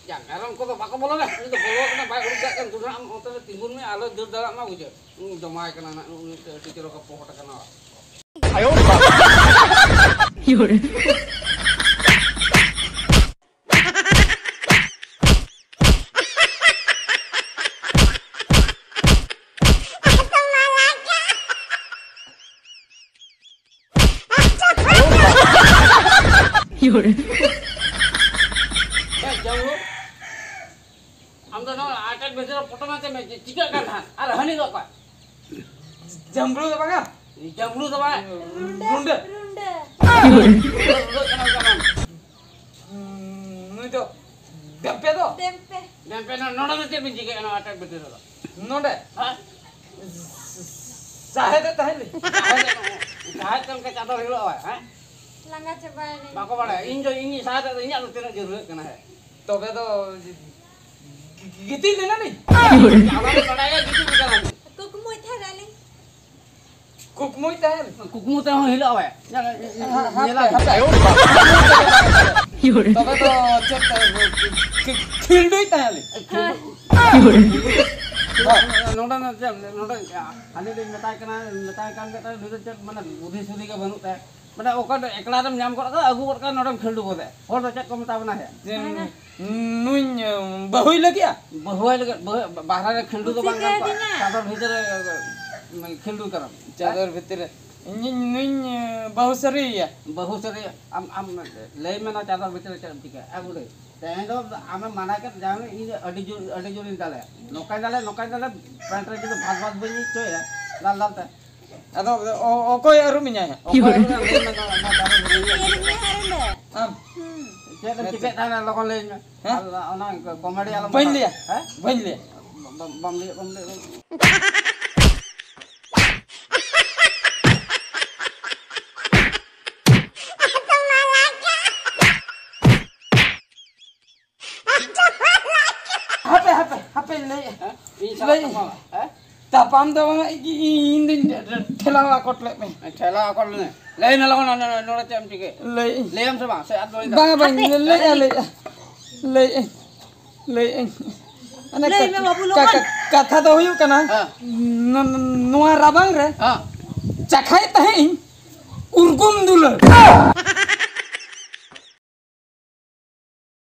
ᱭᱟ, ᱢᱮᱨᱚᱢ ᱠᱚᱫᱚ ᱵᱟᱠᱚ ᱵᱚᱞᱚᱱᱟ᱾ ᱩᱱᱤ ᱫᱚ ᱵᱚᱞᱚ ᱠᱟᱱᱟ, ᱵᱟᱭ ᱩᱰᱩᱠ ᱫᱟᱲᱮᱭᱟᱜ ᱠᱟᱱᱟ᱾ ᱫᱩ ᱱᱟᱜ ᱟᱢ ᱚᱱᱛᱮ ᱨᱮ ᱛᱤᱸᱜᱩᱱ ᱢᱮ, ᱟᱞᱚᱭ ᱫᱟᱹᱲ ᱫᱟᱲᱮᱭᱟᱜ ᱢᱟ, ᱵᱩᱡᱷᱟᱹᱣ᱾ ᱩᱱᱤ ᱡᱚᱢᱟᱭ ᱠᱟᱱᱟ ᱱᱟᱜ, ᱩᱱᱤ ᱟᱹᱰᱤ ᱪᱚᱨᱚᱠᱮ ᱯᱚᱦᱚᱴ ᱟᱠᱟᱱᱟ᱾ ᱮ, ᱡᱟᱢᱲᱩ, ᱟᱢ ᱫᱚ ᱱᱚᱣᱟ ᱟᱴᱮᱫ ᱵᱷᱤᱛᱤᱨ ᱨᱮ ᱯᱚᱴᱚᱢ ᱟᱛᱮ ᱢᱮ, ᱪᱤᱠᱟᱹᱜ ᱠᱟᱱ ᱛᱟᱦᱮᱸᱫ? ᱟᱨ ᱦᱟᱹᱱᱤ ᱫᱚ ᱚᱠᱚᱭ? ᱡᱟᱢᱲᱩ ᱫᱚ ᱵᱟᱝᱟ? ᱡᱟᱢᱲᱩ ᱫᱚ ᱵᱟᱝ, ᱨᱩᱸᱰᱟᱹ᱾ ᱨᱩᱸᱰᱟᱹ᱾ ᱨᱩᱸᱰᱟᱹ, ᱨᱩᱸᱰᱟᱹ ᱠᱟᱱᱟ ᱵᱟᱝ? ᱱᱩᱭ ᱫᱚ ᱰᱮᱢᱯᱮ ᱫᱚ? ᱰᱮᱢᱯᱮ᱾ ᱰᱮᱢᱯᱮ, ᱱᱚ-, ᱱᱚᱰᱮ ᱫᱚ ᱪᱮᱫ ᱵᱤᱱ ᱪᱤᱠᱟᱹᱭᱮᱫᱼᱟ ᱱᱚᱣᱟ ᱟᱴᱮᱫ ᱵᱷᱤᱛᱤᱨ ᱨᱮᱫᱚ? ᱱᱚᱰᱮ? ᱦᱮᱸ? ᱥᱟᱦᱮᱫ ᱮ ᱛᱟᱦᱮᱸ ᱞᱤᱧ᱾ ᱥᱟᱦᱮᱫ ᱮ, ᱥᱟᱦᱮᱫ ᱛᱮ ᱚᱱᱠᱟ ᱪᱟᱫᱚᱨ ᱦᱤᱞᱳᱜ ᱦᱮᱸ? ᱞᱟᱸᱜᱟ ᱪᱟᱵᱟᱭᱮᱱᱟᱹᱧ᱾ ᱵᱟᱠᱚ ᱵᱟᱲᱟᱭᱟ᱾ ᱤᱧ ᱫᱚ ᱤᱧᱤᱡ ᱥᱟᱦᱟ ᱨᱮ ᱤᱧᱟᱹᱜ ᱞᱩᱛᱩᱨ ᱨᱮ ᱡᱟᱹᱨᱩᱲᱟᱹᱜ ᱠᱟᱱᱟ ᱦᱮᱸ᱾ ᱛᱚᱵᱮ ᱫᱚ ᱜᱤᱛᱤᱡ ᱞᱮᱱᱟ ᱞᱤᱧ᱾ ᱟᱵᱟᱨ ᱵᱟᱲᱟᱭᱟ ᱜᱤᱛᱤᱡ ᱞᱮᱱᱟ ᱞᱤᱧ᱾ ᱠᱩᱠᱢᱩᱭ ᱛᱟᱦᱮᱸ ᱞᱮᱱᱟ ᱞᱤᱧ᱾ ᱠᱩᱠᱢᱩᱭ ᱛᱟᱦᱮᱸ ᱞᱮᱱᱟ᱾ ᱠᱩᱠᱢᱩ ᱛᱮᱦᱚᱸ ᱦᱤᱞᱟᱹᱜ ᱟᱭ᱾ ᱦᱟ-, ᱦᱟᱯᱮ, ᱧᱮᱞᱟ᱾ ᱦᱟᱯᱮ᱾ ᱛᱚᱵᱮ ᱫᱚ ᱪᱮᱫ, ᱠᱷᱤ-, ᱠᱷᱤᱞᱰᱩᱭ ᱛᱟᱦᱮᱸ ᱞᱮᱱᱟ᱾ ᱦᱮᱸ᱾ ᱱᱚᱰᱮ ᱱᱚᱰᱮ ᱦᱟᱹᱱᱤ ᱞᱤᱧ ᱢᱮᱛᱟᱭ ᱠᱟᱱᱟ, ᱢᱮᱛᱟᱭ ᱠᱟᱱ ᱜᱮ ᱛᱟᱦᱮᱸ, ᱱᱩᱭ ᱫᱚ ᱪᱮᱫ ᱢᱟᱱᱮ ᱵᱩᱫᱷᱤ ᱥᱩᱫᱷᱤ ᱜᱮ ᱵᱟᱹᱱᱩᱜ ᱛᱟᱭᱟ᱾ ᱢᱟᱱᱮ ᱚᱠᱟ ᱫᱚ ᱮᱠᱞᱟ ᱨᱮᱢ ᱧᱟᱢ ᱜᱚᱫ ᱠᱟᱫᱟ, ᱟᱹᱜᱩ ᱜᱚᱫ ᱠᱟᱫᱟ, ᱱᱚᱰᱮᱢ ᱠᱷᱤᱞᱰᱩ ᱜᱚᱫᱮ᱾ ᱦᱚᱲ ᱫᱚ ᱪᱮᱫ ᱠᱚ ᱢᱮᱛᱟ ᱵᱚᱱᱟ ᱦᱮᱸ? ᱡᱮ ᱦᱮᱸ᱾ ᱱᱩᱭ ᱵᱟᱹᱦᱩᱭ ᱞᱟᱹᱜᱤᱫᱼᱟ? ᱵᱟᱹᱦᱩᱭ ᱞᱟᱹᱜᱤᱫ, ᱵᱟᱹᱦᱩ, ᱵᱟᱦᱨᱮ ᱨᱮ ᱠᱷᱤᱞᱰᱩ ᱫᱚ ᱵᱟᱝ ᱜᱟᱱ ᱠᱚᱜᱼᱟ᱾ ᱪᱤᱠᱟᱹᱭᱫᱤᱧᱟ? ᱪᱟᱫᱚᱨ ᱵᱷᱤᱛᱤᱨ ᱨᱮ ᱠᱷᱤᱞᱰᱩ ᱠᱟᱱᱟ᱾ ᱪᱟᱫᱚᱨ ᱵᱷᱤᱛᱤᱨ ᱨᱮ᱾ ᱤᱧᱤᱧ ᱱᱩᱭ ᱵᱟᱹᱦᱩ ᱥᱟᱹᱨᱤᱭᱮᱭᱟ᱾ ᱵᱟᱹᱦᱩ ᱥᱟᱹᱨᱤ ᱟᱢ, ᱟᱢ ᱞᱟᱹᱭ ᱢᱮ ᱱᱟ ᱪᱟᱫᱚᱨ ᱵᱷᱤᱛᱤᱨ ᱨᱮ ᱪᱮᱫ ᱮᱢ ᱪᱤᱠᱟᱹᱭᱟ? ᱟᱹᱜᱩ ᱞᱟᱹᱭ᱾ ᱛᱮᱦᱮᱧ ᱫᱚ ᱟᱢᱮᱢ ᱢᱟᱱᱟ ᱠᱮᱫ ᱡᱟᱦᱟᱸ ᱤᱧ ᱫᱚ ᱟᱹᱰᱤ ᱡᱳᱨ, ᱟᱹᱰᱤ ᱡᱳᱨᱤᱧ ᱫᱟᱞᱮᱭᱟ᱾ ᱱᱚᱝᱠᱟᱧ ᱫᱟᱞᱮᱭᱟ, ᱱᱚᱝᱠᱟᱧ ᱫᱟᱞᱮᱭᱟ, ᱯᱮᱱᱴ ᱨᱮ ᱡᱩᱫᱤ ᱵᱷᱟᱫ ᱵᱷᱟᱫ ᱵᱟᱹᱧ ᱟᱹᱭᱠᱟᱹᱣᱮᱫᱼᱟ, ᱫᱟᱞ ᱫᱟᱞ ᱛᱮ᱾ ᱟᱫᱚ ᱚ-, ᱚᱠᱚᱭ ᱟᱹᱨᱩᱵ ᱢᱮᱧᱟᱭ ᱦᱟᱸᱜ? ᱚᱠᱚᱭ ᱟᱹᱨᱩᱵ ᱢᱮᱧᱟᱭ? ᱞᱟᱹᱭ ᱢᱮ, ᱱᱚᱣᱟ, ᱱᱚᱣᱟ ᱫᱟᱨᱮ ᱨᱮ᱾ ᱤᱧ ᱟᱹᱨᱩᱵ ᱢᱮᱭᱟ ᱦᱟᱸᱜ ᱱᱚᱰᱮ᱾ ᱟᱢ? ᱦᱩᱸ᱾ ᱪᱮᱫ ᱮᱢ ᱦᱮᱸ, ᱪᱤᱠᱟᱹᱭᱮᱫ ᱛᱟᱦᱮᱱᱟ? ᱞᱚᱜᱚᱱ ᱞᱟᱹᱭᱟᱹᱧ ᱢᱮ᱾ ᱦᱮᱸ? ᱟᱨ ᱚᱱᱟ ᱠᱚᱢᱮᱰᱤ ᱟᱞᱚᱢ ᱵᱟᱹᱧ ᱵᱟᱲᱟᱭᱟ᱾ ᱞᱟᱹᱭᱟ᱾ ᱦᱮᱸ? ᱵᱟᱹᱧ ᱞᱟᱹᱭᱟ᱾ ᱵᱟᱢ, ᱵᱟᱢ ᱞᱟᱹᱭᱟ, ᱵᱟᱢ ᱞᱟᱹᱭᱟ, ᱵᱟᱢ ᱞᱟᱹᱭᱟ᱾ ᱦᱟᱯᱮ, ᱦᱟᱯᱮ, ᱦᱟᱯᱮ, ᱞᱟᱹᱭ᱾ ᱦᱮᱸ? ᱤᱧ ᱥᱟᱞᱟᱜ ᱞᱟᱹᱭ᱾ ᱛᱟᱯᱟᱢᱟ, ᱦᱮᱸ? ᱛᱟᱯᱟᱢ ᱫᱚ ᱵᱟᱝᱟ, ᱤᱧ, ᱤᱧ ᱫᱩᱧ ᱴᱷᱮᱞᱟᱣ ᱟᱠᱚᱴ ᱞᱮᱫ ᱢᱮ᱾ ᱴᱷᱮᱞᱟᱣ ᱟᱠᱚᱴ ᱞᱮᱱᱟ᱾ ᱞᱟᱹᱭ ᱢᱮ ᱞᱚᱜᱚᱱ, ᱱᱚᱰᱮ, ᱱᱚᱰᱮ ᱪᱮᱫ ᱮᱢ ᱪᱤᱠᱟᱹᱭᱟ? ᱞᱟᱹᱭ ᱟᱹᱧ᱾ ᱞᱟᱹᱭᱟᱢ ᱥᱮ ᱵᱟᱝ? ᱥᱮ ᱟᱫᱚ ᱤᱧ ᱫᱚ ᱵᱟᱝᱟ, ᱵᱟᱝ, ᱦᱟᱯᱮ, ᱞᱟᱹᱭᱟ, ᱦᱟᱯᱮ᱾ ᱞᱟᱹᱭᱟ᱾ ᱞᱟᱹᱭ ᱟᱹᱧ᱾ ᱞᱟᱹᱭ ᱟᱹᱧ᱾ ᱚᱱᱮ ᱞᱟᱹᱭ ᱠᱟ-, ᱢᱮ ᱵᱟᱹᱵᱩ ᱠᱟ-, ᱞᱚᱜᱚᱱ᱾ ᱠᱟ-, ᱠᱟᱛᱷᱟ ᱫᱚ ᱦᱩᱭᱩᱜ ᱠᱟᱱᱟ, ᱦᱮᱸ᱾ ᱱᱚ-, ᱱᱚ-, ᱱᱚᱣᱟ ᱨᱟᱵᱟᱝ ᱨᱮ ᱦᱮᱸ᱾ ᱪᱟᱠᱷᱟᱭᱮᱫ ᱛᱟᱦᱮᱸᱫ ᱤᱧ ᱩᱨᱜᱩᱢ ᱫᱩᱞᱟᱹᱲ᱾